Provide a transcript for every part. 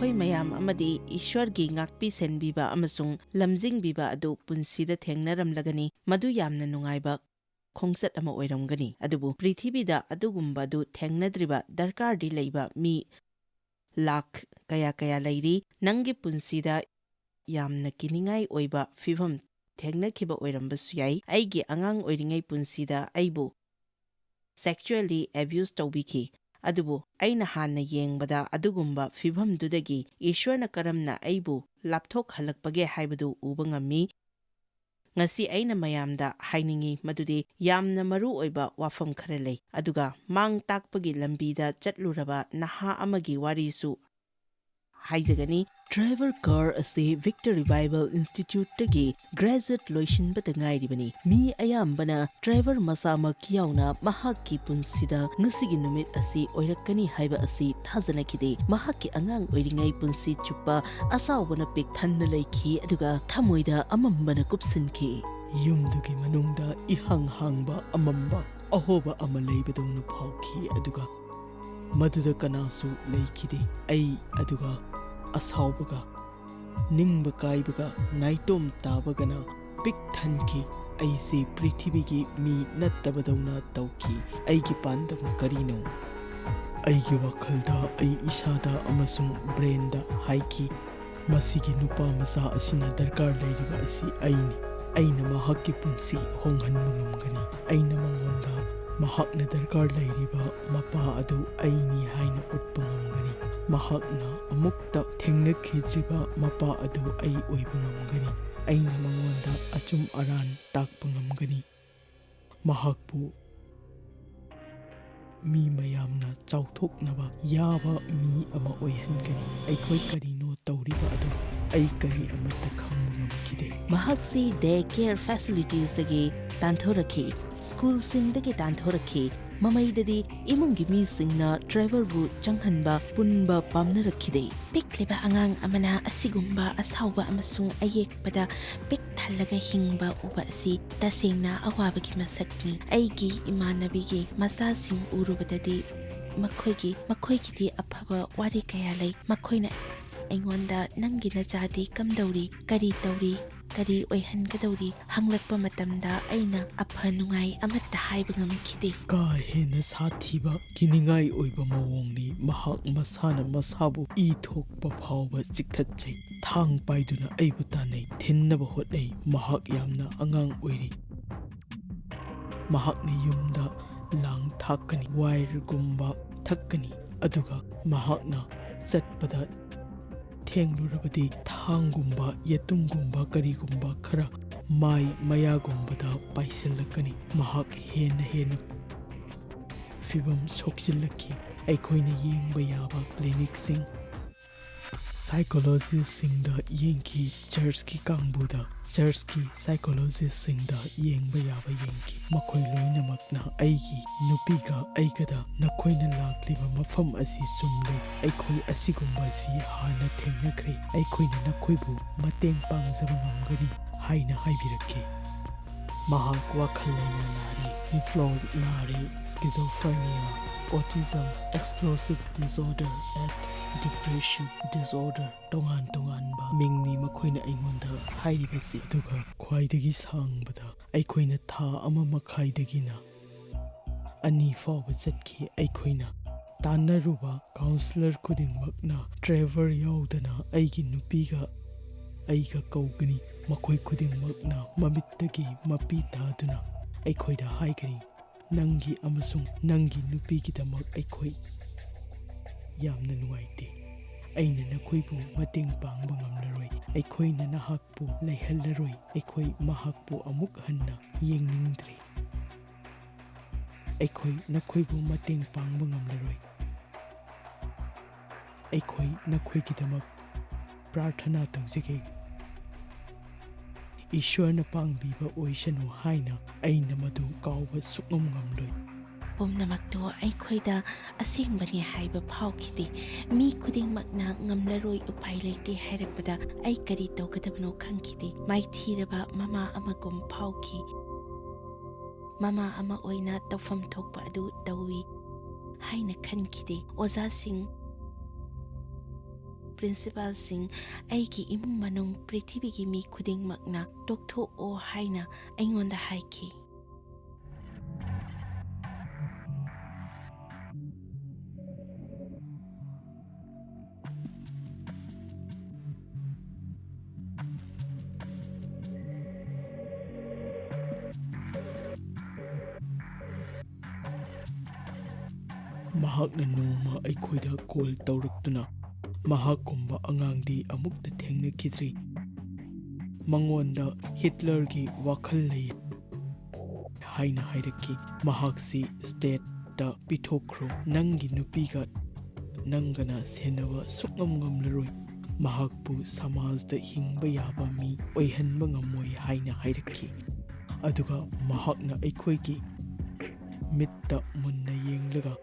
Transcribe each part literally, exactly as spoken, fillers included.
ꯑꯩꯈꯣꯏ ꯃꯌꯥꯝ ꯑꯃꯗꯤ ꯏꯁ꯭ꯋꯔꯒꯤ ꯉꯥꯛꯄꯤ ꯁꯦꯟꯕꯤꯕ ꯑꯃꯁꯨꯡ ꯂꯝꯖꯤꯡꯕꯤꯕ ꯑꯗꯨ ꯄꯨꯟꯁꯤꯗ ꯊꯦꯡꯅꯔꯝꯂꯒꯅꯤ꯫ ꯃꯗꯨ ꯌꯥꯝꯅ ꯅꯨꯡꯉꯥꯏꯕ ꯈꯣꯡꯆꯠ ꯑꯃ ꯑꯣꯏꯔꯝꯒꯅꯤ꯫ ꯑꯗꯨꯕꯨ ꯄ꯭ꯔꯤꯊꯤꯕꯤꯗ ꯑꯗꯨꯒꯨꯝꯕꯗꯨ ꯊꯦꯡꯅꯗ꯭ꯔꯤꯕ ꯗꯔꯀꯥꯔꯗꯤ ꯂꯩꯕ ꯃꯤ ꯂꯥꯈ ꯀꯌꯥ ꯀꯌꯥ ꯂꯩꯔꯤ꯫ ꯅꯪꯒꯤ ꯄꯨꯟꯁꯤꯗ ꯌꯥꯝꯅ ꯀꯤꯅꯤꯡꯉꯥꯏ ꯑꯣꯏꯕ ꯐꯤꯚꯝ ꯊꯦꯡꯅꯈꯤꯕ ꯑꯣꯏꯔꯝꯕꯁꯨ ꯌꯥꯏ꯫ ꯑꯩꯒꯤ ꯑꯉꯥꯡ ꯑꯣꯏꯔꯤꯉꯩ ꯄꯨꯟꯁꯤꯗ ꯑꯩꯕꯨ sexually abuse ꯇꯧꯕꯤꯈꯤ꯫ ꯑꯗꯨꯕꯨ ꯑꯩꯅ ꯍꯥꯟꯅ ꯌꯦꯡꯕꯗ ꯑꯗꯨꯒꯨꯝꯕ ꯐꯤꯚꯝꯗꯨꯗꯒꯤ ꯏꯁ꯭ꯋꯔꯅ ꯀꯔꯝꯅ ꯑꯩꯕꯨ ꯂꯥꯞꯊꯣꯛꯍꯜꯂꯛꯄꯒꯦ ꯍꯥꯏꯕꯗꯨ ꯎꯕ ꯉꯝꯃꯤ꯫ ꯉꯁꯤ ꯑꯩꯅ ꯃꯌꯥꯝꯗ ꯍꯥꯏꯅꯤꯡꯏ ꯃꯗꯨꯗꯤ ꯌꯥꯝꯅ ꯃꯔꯨ ꯑꯣꯏꯕ ꯋꯥꯐꯝ ꯈꯔ ꯂꯩ꯫ ꯑꯗꯨꯒ ꯃꯥꯡ ꯇꯥꯛꯄꯒꯤ ꯂꯝꯕꯤꯗ ꯆꯠꯂꯨꯔꯕ ꯅꯍꯥ ꯑꯃꯒꯤ ꯋꯥꯔꯤꯁꯨ ꯍꯥꯏꯖꯒꯅꯤ꯫ ꯗ꯭ꯔꯥꯏꯚꯔ ꯀꯥꯔ ꯑꯁꯤ ꯚꯤꯛꯇꯔ ꯔꯤꯚꯥꯏꯚꯦꯜ ꯏꯟꯁꯇꯤꯇ꯭ꯌꯨꯠꯇꯒꯤ ꯒ꯭ꯔꯦꯖꯨꯑꯦꯠ ꯂꯣꯏꯁꯤꯟꯕꯗ ꯉꯥꯏꯔꯤꯕꯅꯤ꯫ ꯃꯤ ꯑꯌꯥꯝꯕꯅ ꯗ꯭ꯔꯥꯏꯚꯔ ꯃꯁꯥꯃꯛ ꯌꯥꯎꯅ ꯃꯍꯥꯛꯀꯤ ꯄꯨꯟꯁꯤꯗ ꯉꯁꯤꯒꯤ ꯅꯨꯃꯤꯠ ꯑꯁꯤ ꯑꯣꯏꯔꯛꯀꯅꯤ ꯍꯥꯏꯕ ꯑꯁꯤ ꯊꯥꯖꯅꯈꯤꯗꯦ꯫ ꯃꯍꯥꯛꯀꯤ ꯑꯉꯥꯡ ꯑꯣꯏꯔꯤꯉꯩ ꯄꯨꯟꯁꯤ ꯆꯨꯞꯄ ꯑꯁꯥꯎꯕꯅ ꯄꯤꯛ ꯊꯟꯅ ꯂꯩꯈꯤ, ꯑꯗꯨꯒ ꯊꯃꯣꯏꯗ ꯑꯃꯝꯕꯅ ꯀꯨꯞꯁꯤꯟꯈꯤ꯫ ꯌꯨꯝꯗꯨꯒꯤ ꯃꯅꯨꯡꯗ ꯏꯍꯥꯡ ꯍꯥꯡꯕ ꯑꯃꯝꯕ ꯑꯍꯣꯕ ꯑꯃ ꯂꯩꯕꯗꯧꯅ ꯐꯥꯎꯈꯤ, ꯑꯗꯨꯒ ꯃꯗꯨꯗ ꯀꯅꯥꯁꯨ ꯂꯩꯈꯤꯗꯦ꯫ ꯑꯩ ꯑꯗꯨꯒ ꯑꯁꯥꯎꯕꯒ, ꯅꯤꯡꯕ ꯀꯥꯏꯕꯒ, ꯅꯥꯏꯇꯣꯝ ꯇꯥꯕꯒꯅ ꯄꯤꯛ ꯊꯟꯈꯤ꯫ ꯑꯩꯁꯦ ꯄ꯭ꯔꯤꯊꯤꯕꯤꯒꯤ ꯃꯤ ꯅꯠꯇꯕꯗꯧꯅ ꯇꯧꯈꯤ꯫ ꯑꯩꯒꯤ ꯄꯥꯟꯗꯝ ꯀꯔꯤꯅꯣ? ꯑꯩꯒꯤ ꯋꯥꯈꯜꯗ, ꯑꯩ ꯏꯁꯥꯗ ꯑꯃꯁꯨꯡ ꯕ꯭ꯔꯦꯟꯗ ꯍꯥꯏꯈꯤ, "ꯃꯁꯤꯒꯤ ꯅꯨꯄꯥ ꯃꯆꯥ ꯑꯁꯤꯅ ꯗꯔꯀꯥꯔ ꯂꯩꯔꯤꯕ ꯑꯁꯤ ꯑꯩꯅꯤ꯫ ꯑꯩꯅ ꯃꯍꯥꯛꯀꯤ ꯄꯨꯟꯁꯤ ꯍꯣꯡꯍꯟꯕ ꯉꯝꯒꯅꯤ꯫ ꯑꯩꯅ ꯃꯉꯣꯟꯗ ꯃꯍꯥꯛꯅ ꯗꯔꯀꯥꯔ ꯂꯩꯔꯤꯕ ꯃꯄꯥ ꯑꯗꯨ ꯑꯩꯅꯤ ꯍꯥꯏꯅ ꯎꯠꯄ ꯉꯝꯒꯅꯤ꯫ ꯃꯍꯥꯛꯅ ꯑꯃꯨꯛꯇ ꯊꯦꯡꯅꯈꯤꯗ꯭ꯔꯤꯕ ꯃꯄꯥ ꯑꯗꯨ ꯑꯩ ꯑꯣꯏꯕ ꯉꯝꯒꯅꯤ꯫ ꯑꯩꯅ ꯃꯉꯣꯟꯗ ꯑꯆꯨꯝ ꯑꯔꯥꯟ ꯇꯥꯛꯄ ꯉꯝꯒꯅꯤ꯫ ꯃꯍꯥꯛꯄꯨ ꯃꯤ ꯃꯌꯥꯝꯅ ꯆꯥꯎꯊꯣꯛꯅꯕ ꯌꯥꯕ ꯃꯤ ꯑꯃ ꯑꯣꯏꯍꯟꯒꯅꯤ꯫ ꯑꯩꯈꯣꯏ ꯀꯔꯤꯅꯣ ꯇꯧꯔꯤꯕ ꯑꯗꯨ ꯑꯩ ꯀꯔꯤ ꯑꯃꯠꯇ ꯈꯪꯕ ꯉꯝꯈꯤꯗꯦ"꯫ ꯃꯍꯥꯛꯁꯤ ꯗꯦ ꯀꯦꯌꯔ ꯐꯦꯁꯤꯂꯤꯇꯤꯁꯇꯒꯤ ꯇꯥꯟꯊꯣꯔꯛꯈꯤ, ꯁ꯭ꯀꯨꯜꯁꯤꯡꯗꯒꯤ ꯇꯥꯟꯊꯣꯔꯛꯈꯤ꯫ ꯃꯃꯩꯗꯗꯤ ꯏꯃꯨꯡꯒꯤ ꯃꯤꯁꯤꯡꯅ ꯗ꯭ꯔꯥꯏꯚꯔꯕꯨ ꯆꯪꯍꯟꯕ ꯄꯨꯟꯕ ꯄꯥꯝꯅꯔꯛꯈꯤꯗꯦ꯫ ꯄꯤꯛꯂꯤꯕ ꯑꯉꯥꯡ ꯑꯃꯅ ꯑꯁꯤꯒꯨꯝꯕ ꯑꯁꯥꯎꯕ ꯑꯃꯁꯨꯡ ꯑꯌꯦꯛꯄꯗ ꯄꯤꯛ ꯊꯜꯂꯒ ꯍꯤꯡꯕ ꯎꯕ ꯑꯁꯤ ꯇꯁꯦꯡꯅ ꯑꯋꯥꯕꯒꯤ ꯃꯁꯛꯅꯤ꯫ ꯑꯩꯒꯤ ꯏꯃꯥꯟꯅꯕꯤꯒꯤ ꯃꯆꯥꯁꯤꯡ ꯎꯔꯨꯕꯗꯗꯤ ꯃꯈꯣꯏꯒꯤ ꯃꯈꯣꯏꯒꯤꯗꯤ ꯑꯐꯕ ꯋꯥꯔꯤ ꯀꯌꯥ ꯂꯩ꯫ ꯃꯈꯣꯏꯅ ꯑꯩꯉꯣꯟꯗ "ꯅꯪꯒꯤ ꯅꯆꯥꯗꯤ ꯀꯝꯗꯧꯔꯤ, ꯀꯔꯤ ꯇꯧꯔꯤ, ꯀꯔꯤ ꯑꯣꯏꯍꯟꯒꯗꯧꯔꯤ?" ꯍꯪꯂꯛꯄ ꯃꯇꯝꯗ ꯑꯩꯅ ꯑꯐ ꯅꯨꯡꯉꯥꯏ ꯑꯃꯠꯇ ꯍꯥꯏꯕ ꯉꯝꯈꯤꯗꯦ꯫ ꯀꯥ ꯍꯦꯟꯅ ꯁꯥꯊꯤꯕ, ꯀꯤꯅꯤꯡꯉꯥꯏ ꯑꯣꯏꯕ ꯃꯑꯣꯡꯅꯤ꯫ ꯃꯍꯥꯛ ꯃꯁꯥꯅ ꯃꯁꯥꯕꯨ ꯏ ꯊꯣꯛꯄ ꯐꯥꯎꯕ ꯆꯤꯛꯊꯠꯆꯩ꯫ ꯊꯥꯡ ꯄꯥꯏꯗꯨꯅ ꯑꯩꯕꯨ ꯇꯥꯟꯅꯩ, ꯊꯤꯟꯅꯕ ꯍꯣꯠꯅꯩ꯫ ꯃꯍꯥꯛ ꯌꯥꯝꯅ ꯑꯉꯥꯡ ꯑꯣꯏꯔꯤ꯫ ꯃꯍꯥꯛꯅ ꯌꯨꯝꯗ ꯂꯥꯡ ꯊꯥꯛꯀꯅꯤ, ꯋꯥꯏꯔꯒꯨꯝꯕ ꯊꯛꯀꯅꯤ, ꯑꯗꯨꯒ ꯃꯍꯥꯛꯅ ꯆꯠꯄꯗ ꯊꯦꯡꯂꯨꯔꯕꯗꯤ ꯊꯥꯡꯒꯨꯝꯕ, ꯌꯦꯇꯨꯝꯒꯨꯝꯕ, ꯀꯔꯤꯒꯨꯝꯕ ꯈꯔ ꯃꯥꯏ ꯃꯌꯥꯒꯨꯝꯕꯗ ꯄꯥꯏꯁꯤꯜꯂꯛꯀꯅꯤ꯫ ꯃꯍꯥꯛ ꯍꯦꯟꯅ ꯍꯦꯟꯅ ꯐꯤꯕꯝ ꯁꯣꯛꯆꯤꯜꯂꯛꯈꯤ꯫ ꯑꯩꯈꯣꯏꯅ ꯌꯦꯡꯕ ꯌꯥꯕ ꯀ꯭ꯂꯤꯅꯤꯛꯁꯤꯡ, ꯁꯥꯏꯀꯣꯂꯣꯖꯤꯁꯁꯤꯡꯗ ꯌꯦꯡꯈꯤ, ꯆꯔꯆꯀꯤ ꯀꯥꯡꯕꯨꯗ, ꯆꯔꯆꯀꯤ ꯁꯥꯏꯀꯣꯂꯣꯖꯤꯁꯁꯤꯡꯗ ꯌꯦꯡꯕ ꯌꯥꯕ ꯌꯦꯡꯈꯤ꯫ ꯃꯈꯣꯏ ꯂꯣꯏꯅꯃꯛꯅ ꯑꯩꯒꯤ ꯅꯨꯄꯤꯒ ꯑꯩꯒꯗ "ꯅꯈꯣꯏꯅ ꯂꯥꯛꯂꯤꯕ ꯃꯐꯝ ꯑꯁꯤ ꯆꯨꯝꯂꯦ, ꯑꯩꯈꯣꯏ ꯑꯁꯤꯒꯨꯝꯕ ꯑꯁꯤ ꯍꯥꯟꯅ ꯊꯦꯡꯅꯈ꯭ꯔꯦ, ꯑꯩꯈꯣꯏꯅ ꯅꯈꯣꯏꯕꯨ ꯃꯇꯦꯡ ꯄꯥꯡꯖꯕ ꯉꯝꯒꯅꯤ" ꯍꯥꯏꯅ ꯍꯥꯏꯕꯤꯔꯛꯈꯤ꯫ ꯃꯍꯥꯛ ꯋꯥꯈꯜ ꯂꯩꯅꯥ ꯅꯥꯔꯤ, ꯅꯤꯐ꯭ꯂꯣꯔ ꯅꯥꯔꯤ, schizophrenia, autism, explosive disorder, and depressive disorder, ꯇꯣꯉꯥꯟ ꯇꯣꯉꯥꯟꯕ ꯃꯤꯡꯅꯤ ꯃꯈꯣꯏꯅ ꯑꯩꯉꯣꯟꯗ ꯍꯥꯏꯔꯤꯕꯁꯤ꯫ ꯑꯗꯨꯒ ꯈ꯭ꯋꯥꯏꯗꯒꯤ ꯁꯥꯡꯕꯗ ꯑꯩꯈꯣꯏꯅ ꯊꯥ ꯑꯃ ꯃꯈꯥꯏꯗꯒꯤꯅ ꯑꯅꯤ ꯐꯥꯎꯕ ꯆꯠꯈꯤ꯫ ꯑꯩꯈꯣꯏꯅ ꯇꯥꯟꯅꯔꯨꯕ ꯀꯥꯎꯟꯁꯤꯂꯔ ꯈꯨꯗꯤꯡꯃꯛꯅ ꯇ꯭ꯔꯦꯚꯔ ꯌꯥꯎꯗꯅ ꯑꯩꯒꯤ ꯅꯨꯄꯤꯒ ꯑꯩꯒ ꯀꯧꯒꯅꯤ꯫ ꯃꯈꯣꯏ ꯈꯨꯗꯤꯡꯃꯛꯅ ꯃꯃꯤꯠꯇꯒꯤ ꯃꯄꯤ ꯇꯥꯗꯨꯅ ꯑꯩꯈꯣꯏꯗ ꯍꯥꯏꯒꯅꯤ, "ꯅꯪꯒꯤ ꯑꯃꯁꯨꯡ ꯅꯪꯒꯤ ꯅꯨꯄꯤꯒꯤꯗꯃꯛ ꯑꯩꯈꯣꯏ ꯌꯥꯝꯅ ꯅꯨꯡꯉꯥꯏꯇꯦ꯫ ꯑꯩꯅ ꯅꯈꯣꯏꯕꯨ ꯃꯇꯦꯡ ꯄꯥꯡꯕ ꯉꯝꯂꯔꯣꯏ꯫ ꯑꯩꯈꯣꯏꯅ ꯅꯍꯥꯛꯄꯨ ꯂꯩꯍꯜꯂꯔꯣꯏ꯫ ꯑꯩꯈꯣꯏ ꯃꯍꯥꯛꯄꯨ ꯑꯃꯨꯛ ꯍꯟꯅ ꯌꯦꯡꯅꯤꯡꯗ꯭ꯔꯦ꯫ ꯑꯩꯈꯣꯏ ꯅꯈꯣꯏꯕꯨ ꯃꯇꯦꯡ ꯄꯥꯡꯕ ꯉꯝꯂꯔꯣꯏ꯫ ꯑꯩꯈꯣꯏ ꯅꯈꯣꯏꯒꯤꯗꯃꯛ ꯄ꯭ꯔꯥꯔꯊꯅꯥ ꯇꯧꯖꯒꯦ꯫ ꯏꯁ꯭ꯋꯔꯅ ꯄꯥꯡꯕꯤꯕ ꯑꯣꯏꯁꯅꯨ" ꯍꯥꯏꯅ ꯑꯩꯅ ꯃꯗꯨ ꯀꯥꯎꯕ ꯁꯨꯛꯉꯝ ꯉꯝꯂꯣꯏ꯫ ꯄꯨꯝꯅꯃꯛꯇꯨ ꯑꯩꯈꯣꯏꯗ ꯑꯁꯦꯡꯕꯅꯤ ꯍꯥꯏꯕ ꯐꯥꯎꯈꯤꯗꯦ꯫ ꯃꯤ ꯈꯨꯗꯤꯡꯃꯛꯅ "ꯉꯝꯂꯔꯣꯏ, ꯎꯄꯥꯏ ꯂꯩꯇꯦ" ꯍꯥꯏꯔꯛꯄꯗ ꯑꯩ ꯀꯔꯤ ꯇꯧꯒꯗꯕꯅꯣ ꯈꯪꯈꯤꯗꯦ꯫ ꯃꯥꯏꯊꯤꯔꯕ ꯃꯃꯥ ꯑꯃꯒꯨꯝ ꯐꯥꯎꯈꯤ꯫ ꯃꯃꯥ ꯑꯃ ꯑꯣꯏꯅ ꯇꯧꯐꯝ ꯊꯣꯛꯄ ꯑꯗꯨ ꯇꯧꯏ꯫ ꯍꯥꯏꯅ ꯈꯟꯈꯤꯗꯦ꯫ ꯑꯣꯖꯥꯁꯤꯡ, ꯄ꯭ꯔꯤꯟꯁꯤꯄꯥꯜꯁꯤꯡ, ꯑꯩꯒꯤ ꯏꯃꯨꯡ ꯃꯅꯨꯡ, ꯄ꯭ꯔꯤꯊꯤꯕꯤꯒꯤ ꯃꯤ ꯈꯨꯗꯤꯡꯃꯛꯅ "ꯇꯣꯛꯊꯣꯛꯑꯣ" ꯍꯥꯏꯅ ꯑꯩꯉꯣꯟꯗ ꯍꯥꯏꯈꯤ꯫ ꯃꯍꯥꯛꯅ ꯅꯣꯡꯃ ꯑꯩꯈꯣꯏꯗ ꯀꯣꯜ ꯇꯧꯔꯛꯇꯨꯅ, "ꯃꯍꯥꯛꯀꯨꯝꯕ ꯑꯉꯥꯡꯗꯤ ꯑꯃꯨꯛꯇ ꯊꯦꯡꯅꯈꯤꯗ꯭ꯔꯤ꯫ ꯃꯉꯣꯟꯗ ꯍꯤꯠꯂꯔꯒꯤ ꯋꯥꯈꯜ ꯂꯩ" ꯍꯥꯏꯅ ꯍꯥꯏꯔꯛꯈꯤ꯫ "ꯃꯍꯥꯛꯁꯤ ꯁ꯭ꯇꯦꯠꯇ ꯄꯤꯊꯣꯛꯈ꯭ꯔꯣ꯫ ꯅꯪꯒꯤ ꯅꯨꯄꯤꯒ ꯅꯪꯒꯅ ꯁꯦꯟꯅꯕ ꯁꯨꯛꯉꯝ ꯉꯝꯂꯔꯣꯏ꯫ ꯃꯍꯥꯛꯄꯨ ꯁꯃꯥꯖꯗ ꯍꯤꯡꯕ ꯌꯥꯕ ꯃꯤ ꯑꯣꯏꯍꯟꯕ ꯉꯝꯃꯣꯏ" ꯍꯥꯏꯅ ꯍꯥꯏꯔꯛꯈꯤ꯫ ꯑꯗꯨꯒ ꯃꯍꯥꯛꯅ ꯑꯩꯈꯣꯏꯒꯤ ꯃꯤꯠꯇ ꯃꯨꯟꯅ ꯌꯦꯡꯂꯒ,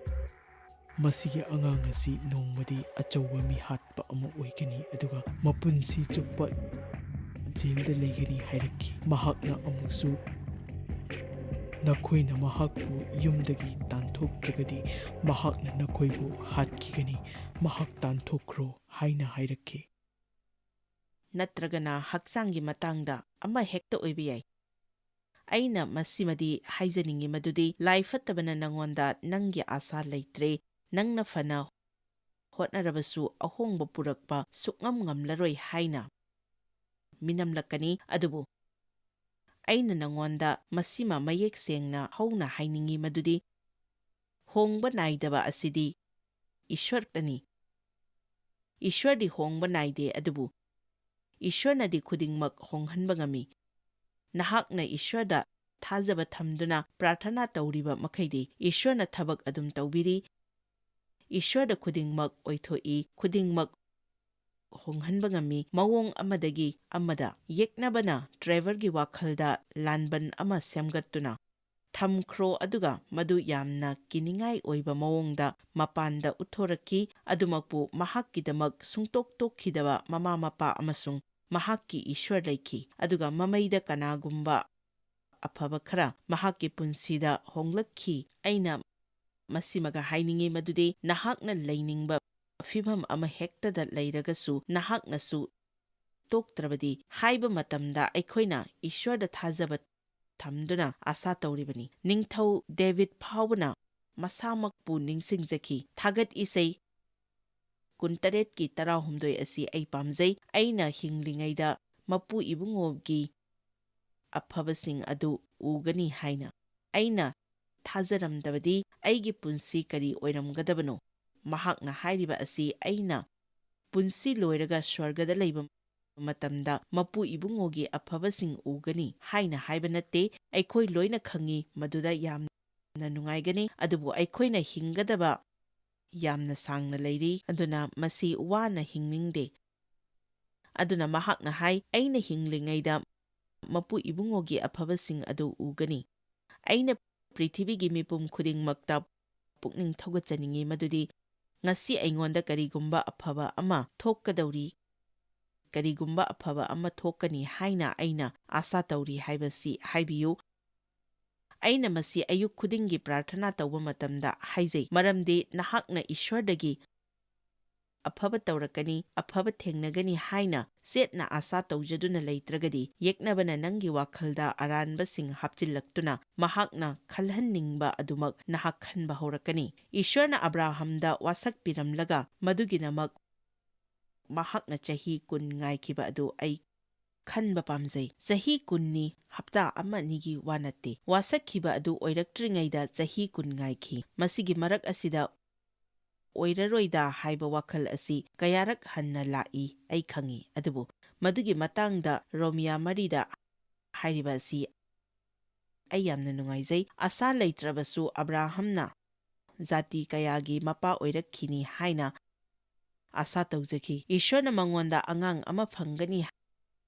"ꯃꯁꯤꯒꯤ ꯑꯉꯥꯡ ꯑꯁꯤ ꯅꯣꯡꯃꯗꯤ ꯑꯆꯧꯕ ꯃꯤꯍꯥꯠꯄ ꯑꯃ ꯑꯣꯏꯒꯅꯤ, ꯑꯗꯨꯒ ꯃꯄꯨꯟꯁꯤ ꯆꯨꯞꯄ ꯖꯦꯜꯗ ꯂꯩꯒꯅꯤ" ꯍꯥꯏꯔꯛꯈꯤ꯫ ꯃꯍꯥꯛꯅ ꯑꯃꯨꯛꯁꯨ, "ꯅꯈꯣꯏꯅ ꯃꯍꯥꯛꯄꯨ ꯌꯨꯝꯗꯒꯤ ꯇꯥꯟꯊꯣꯛꯇ꯭ꯔꯒꯗꯤ, ꯃꯍꯥꯛꯅ ꯅꯈꯣꯏꯕꯨ ꯍꯥꯠꯈꯤꯒꯅꯤ꯫ ꯃꯍꯥꯛ ꯇꯥꯟꯊꯣꯛꯈ꯭ꯔꯣ" ꯍꯥꯏꯅ ꯍꯥꯏꯔꯛꯈꯤ꯫ "ꯅꯠꯇ꯭ꯔꯒꯅ ꯍꯛꯆꯥꯡꯒꯤ ꯃꯇꯥꯡꯗ ꯑꯃ ꯍꯦꯛꯇ ꯑꯣꯏꯕ ꯌꯥꯏ꯫ ꯑꯩꯅ ꯃꯁꯤꯃꯗꯤ ꯍꯥꯏꯖꯅꯤꯡꯏ ꯃꯗꯨꯗꯤ, ꯂꯥꯏ ꯐꯠꯇꯕꯅ ꯅꯉꯣꯟꯗ ꯅꯪꯒꯤ ꯑꯥꯁꯥ ꯂꯩꯇ꯭ꯔꯦ, ꯅꯪꯅ ꯐꯅ ꯍꯣꯠꯅꯔꯕꯁꯨ ꯑꯍꯣꯡꯕ ꯄꯨꯔꯛꯄ ꯁꯨꯛꯉꯝ ꯉꯝꯂꯔꯣꯏ ꯍꯥꯏꯅ ꯃꯤꯅꯝꯂꯛꯀꯅꯤ꯫ ꯑꯗꯨꯕꯨ ꯑꯩꯅ ꯅꯉꯣꯟꯗ ꯃꯁꯤꯃ ꯃꯌꯦꯛ ꯁꯦꯡꯅ ꯍꯧꯅ ꯍꯥꯏꯅꯤꯡꯏ ꯃꯗꯨꯗꯤ, ꯍꯣꯡꯕ ꯅꯥꯏꯗꯕ ꯑꯁꯤꯗꯤ ꯏꯁ꯭ꯋꯔꯇꯅꯤ꯫ ꯏꯁ꯭ꯋꯔꯗꯤ ꯍꯣꯡꯕ ꯅꯥꯏꯗꯦ, ꯑꯗꯨꯕꯨ ꯏꯁ꯭ꯋꯔꯅꯗꯤ ꯈꯨꯗꯤꯡꯃꯛ ꯍꯣꯡꯍꯟꯕ ꯉꯝꯃꯤ꯫ ꯅꯍꯥꯛꯅ ꯏꯁ꯭ꯋꯔꯗ ꯊꯥꯖꯕ ꯊꯝꯗꯨꯅ ꯄ꯭ꯔꯥꯔꯊꯅꯥ ꯇꯧꯔꯤꯕ ꯃꯈꯩꯗꯤ ꯏꯁ꯭ꯋꯔꯅ ꯊꯕꯛ ꯑꯗꯨꯝ ꯇꯧꯕꯤꯔꯤ꯫ ꯏꯁ꯭ꯋꯔꯗ ꯈꯨꯗꯤꯡꯃꯛ ꯑꯣꯏꯊꯣꯛꯏ, ꯈꯨꯗꯤꯡꯃꯛ ꯍꯣꯡꯍꯟꯕ ꯉꯝꯃꯤ꯫ ꯃꯑꯣꯡ ꯑꯃꯗꯒꯤ ꯑꯃꯗ ꯌꯦꯛꯅꯕꯅ ꯇ꯭ꯔꯦꯚꯔꯒꯤ ꯋꯥꯈꯜꯗ ꯂꯥꯟꯕꯟ ꯑꯃ ꯁꯦꯝꯒꯠꯇꯨꯅ ꯊꯝꯈ꯭ꯔꯣ, ꯑꯗꯨꯒ ꯃꯗꯨ ꯌꯥꯝꯅ ꯀꯤꯅꯤꯡꯉꯥꯏ ꯑꯣꯏꯕ ꯃꯑꯣꯡꯗ ꯃꯄꯥꯟꯗ ꯎꯠꯊꯣꯔꯛꯈꯤ꯫ ꯑꯗꯨꯃꯛꯄꯨ ꯃꯍꯥꯛꯀꯤꯗꯃꯛ ꯁꯨꯡꯇꯣꯛ ꯇꯣꯛꯈꯤꯗꯕ ꯃꯃꯥ ꯃꯄꯥ ꯑꯃꯁꯨꯡ ꯃꯍꯥꯛꯀꯤ ꯏꯁ꯭ꯋꯔ ꯂꯩꯈꯤ, ꯑꯗꯨꯒ ꯃꯃꯩꯗ ꯀꯅꯥꯒꯨꯝꯕ ꯑꯐꯕ ꯈꯔ ꯃꯍꯥꯛꯀꯤ ꯄꯨꯟꯁꯤꯗ ꯍꯣꯡꯂꯛꯈꯤ꯫ ꯑꯩꯅ ꯃꯁꯤꯃꯒ ꯍꯥꯏꯅꯤꯡꯏ ꯃꯗꯨꯗꯤ ꯅꯍꯥꯛꯅ ꯂꯩꯅꯤꯡꯕ ꯐꯤꯚꯝ ꯑꯃ ꯍꯦꯛꯇꯗ ꯂꯩꯔꯒꯁꯨ ꯅꯍꯥꯛꯅꯁꯨ ꯇꯣꯛꯇ꯭ꯔꯕꯗꯤ ꯍꯥꯏꯕ ꯃꯇꯝꯗ ꯑꯩꯈꯣꯏꯅ ꯏꯁ꯭ꯋꯔꯗ ꯊꯥꯖꯕ ꯊꯝꯗꯨꯅ ꯑꯥꯁꯥ ꯇꯧꯔꯤꯕꯅꯤ꯫ ꯅꯤꯡꯊꯧ ꯗꯦꯕꯤꯗ ꯐꯥꯎꯕꯅ ꯃꯁꯥꯃꯛꯄꯨ ꯅꯤꯡꯁꯤꯡꯖꯈꯤ꯫ ꯊꯥꯒꯠ ꯏꯁꯩ ꯀꯨꯟꯇꯔꯦꯠꯀꯤ ꯇꯔꯥꯍꯨꯝꯗꯣꯏ ꯑꯁꯤ ꯑꯩ ꯄꯥꯝꯖꯩ꯫ "ꯑꯩꯅ ꯍꯤꯡꯂꯤꯉꯩꯗ ꯃꯄꯨ ꯏꯕꯨꯡꯉꯣꯒꯤ ꯑꯐꯕꯁꯤꯡ ꯑꯗꯨ ꯎꯒꯅꯤ ꯍꯥꯏꯅ ꯑꯩꯅ ꯊꯥꯖꯔꯝꯗꯕꯗꯤ ꯑꯩꯒꯤ ꯄꯨꯟꯁꯤ ꯀꯔꯤ ꯑꯣꯏꯔꯝꯒꯗꯕꯅꯣ?" ꯃꯍꯥꯛꯅ ꯍꯥꯏꯔꯤꯕ ꯑꯁꯤ ꯑꯩꯅ ꯄꯨꯟꯁꯤ ꯂꯣꯏꯔꯒ ꯁ꯭ꯋꯔꯒꯗ ꯂꯩꯕ ꯃꯇꯝꯗ ꯃꯄꯨ ꯏꯕꯨꯡꯉꯣꯒꯤ ꯑꯐꯕꯁꯤꯡ ꯎꯒꯅꯤ ꯍꯥꯏꯅ ꯍꯥꯏꯕ ꯅꯠꯇꯦ꯫ ꯑꯩꯈꯣꯏ ꯂꯣꯏꯅ ꯈꯪꯏ ꯃꯗꯨꯗ ꯌꯥꯝꯅ ꯅꯨꯡꯉꯥꯏꯒꯅꯤ, ꯑꯗꯨꯕꯨ ꯑꯩꯈꯣꯏꯅ ꯍꯤꯡꯒꯗꯕ ꯌꯥꯝꯅ ꯁꯥꯡꯅ ꯂꯩꯔꯤ, ꯑꯗꯨꯅ ꯃꯁꯤ ꯋꯥꯅ ꯍꯤꯡꯅꯤꯡꯗꯦ꯫ ꯑꯗꯨꯅ ꯃꯍꯥꯛꯅ ꯍꯥꯏ, "ꯑꯩꯅ ꯍꯤꯡꯂꯤꯉꯩꯗ ꯃꯄꯨ ꯏꯕꯨꯡꯉꯣꯒꯤ ꯑꯐꯕꯁꯤꯡ ꯑꯗꯨ ꯎꯒꯅꯤ꯫ ꯑꯩꯅ ꯄ꯭ꯔꯤꯊꯤꯕꯤꯒꯤ ꯃꯤꯄꯨꯝ ꯈꯨꯗꯤꯡꯃꯛꯇ ꯄꯨꯛꯅꯤꯡ ꯊꯧꯒꯠꯆꯅꯤꯡꯏ ꯃꯗꯨꯗꯤ ꯉꯁꯤ ꯑꯩꯉꯣꯟꯗ ꯀꯔꯤꯒꯨꯝꯕ ꯑꯐꯕ ꯑꯃ ꯊꯣꯛꯀꯗꯧꯔꯤ, ꯀꯔꯤꯒꯨꯝꯕ ꯑꯐꯕ ꯑꯃ ꯊꯣꯛꯀꯅꯤ ꯍꯥꯏꯅ ꯑꯩꯅ ꯑꯥꯁꯥ ꯇꯧꯔꯤ ꯍꯥꯏꯕꯁꯤ ꯍꯥꯏꯕꯤꯌꯨ꯫ ꯑꯩꯅ ꯃꯁꯤ ꯑꯌꯨꯛ ꯈꯨꯗꯤꯡꯒꯤ ꯄ꯭ꯔꯥꯔꯊꯅꯥ ꯇꯧꯕ ꯃꯇꯝꯗ ꯍꯥꯏꯖꯩ, ꯃꯔꯝꯗꯤ ꯅꯍꯥꯛꯅ ꯏꯁ꯭ꯋꯔꯗꯒꯤ ꯑꯐꯕ ꯇꯧꯔꯛꯀꯅꯤ, ꯑꯐꯕ ꯊꯦꯡꯅꯒꯅꯤ ꯍꯥꯏꯅ ꯆꯦꯠꯅ ꯑꯥꯁꯥ ꯇꯧꯖꯗꯨꯅ ꯂꯩꯇ꯭ꯔꯒꯗꯤ, ꯌꯦꯛꯅꯕꯅ ꯅꯪꯒꯤ ꯋꯥꯈꯜꯗ ꯑꯔꯥꯟꯕꯁꯤꯡ ꯍꯥꯞꯆꯤꯜꯂꯛꯇꯨꯅ ꯃꯍꯥꯛꯅ ꯈꯜꯍꯟꯅꯤꯡꯕ ꯑꯗꯨꯃꯛ ꯅꯍꯥꯛ ꯈꯟꯕ ꯍꯧꯔꯛꯀꯅꯤ꯫ ꯏꯁ꯭ꯋꯔꯅ ꯑꯕ꯭ꯔꯥꯍꯝꯗ ꯋꯥꯁꯛꯄꯤꯔꯝꯂꯒ ꯃꯗꯨꯒꯤꯗꯃꯛ ꯃꯍꯥꯛꯅ ꯆꯍꯤ ꯀꯨꯟ ꯉꯥꯏꯈꯤꯕ ꯑꯗꯨ ꯑꯩ ꯈꯟꯕ ꯄꯥꯝꯖꯩ꯫ ꯆꯍꯤ ꯀꯨꯟꯅꯤ, ꯍꯞꯇꯥ ꯑꯃ ꯑꯅꯤꯒꯤ ꯋꯥ ꯅꯠꯇꯦ꯫ ꯋꯥꯁꯛꯈꯤꯕ ꯑꯗꯨ ꯑꯣꯏꯔꯛꯇ꯭ꯔꯤꯉꯩꯗ ꯆꯍꯤ ꯀꯨꯟ ꯉꯥꯏꯈꯤ꯫ ꯃꯁꯤꯒꯤ ꯃꯔꯛ ꯑꯁꯤꯗ ꯑꯣꯏꯔꯔꯣꯏꯗ ꯍꯥꯏꯕ ꯋꯥꯈꯜ ꯑꯁꯤ ꯀꯌꯥꯔꯛ ꯍꯟꯅ ꯂꯥꯛꯏ ꯑꯩ ꯈꯪꯏ, ꯑꯗꯨꯕꯨ ꯃꯗꯨꯒꯤ ꯃꯇꯥꯡꯗ ꯔꯣꯃꯤꯌꯥ ꯃꯔꯤꯗ ꯍꯥꯏꯔꯤꯕ ꯑꯁꯤ ꯑꯩ ꯌꯥꯝꯅ ꯅꯨꯡꯉꯥꯏꯖꯩ꯫ ꯑꯥꯁꯥ ꯂꯩꯇ꯭ꯔꯕꯁꯨ ꯑꯕ꯭ꯔꯥꯍꯝꯅ ꯖꯥꯇꯤ ꯀꯌꯥꯒꯤ ꯃꯄꯥ ꯑꯣꯏꯔꯛꯈꯤꯅꯤ ꯍꯥꯏꯅ ꯑꯥꯁꯥ ꯇꯧꯖꯈꯤ꯫ ꯏꯁ꯭ꯋꯔꯅ ꯃꯉꯣꯟꯗ ꯑꯉꯥꯡ ꯑꯃ ꯐꯪꯒꯅꯤ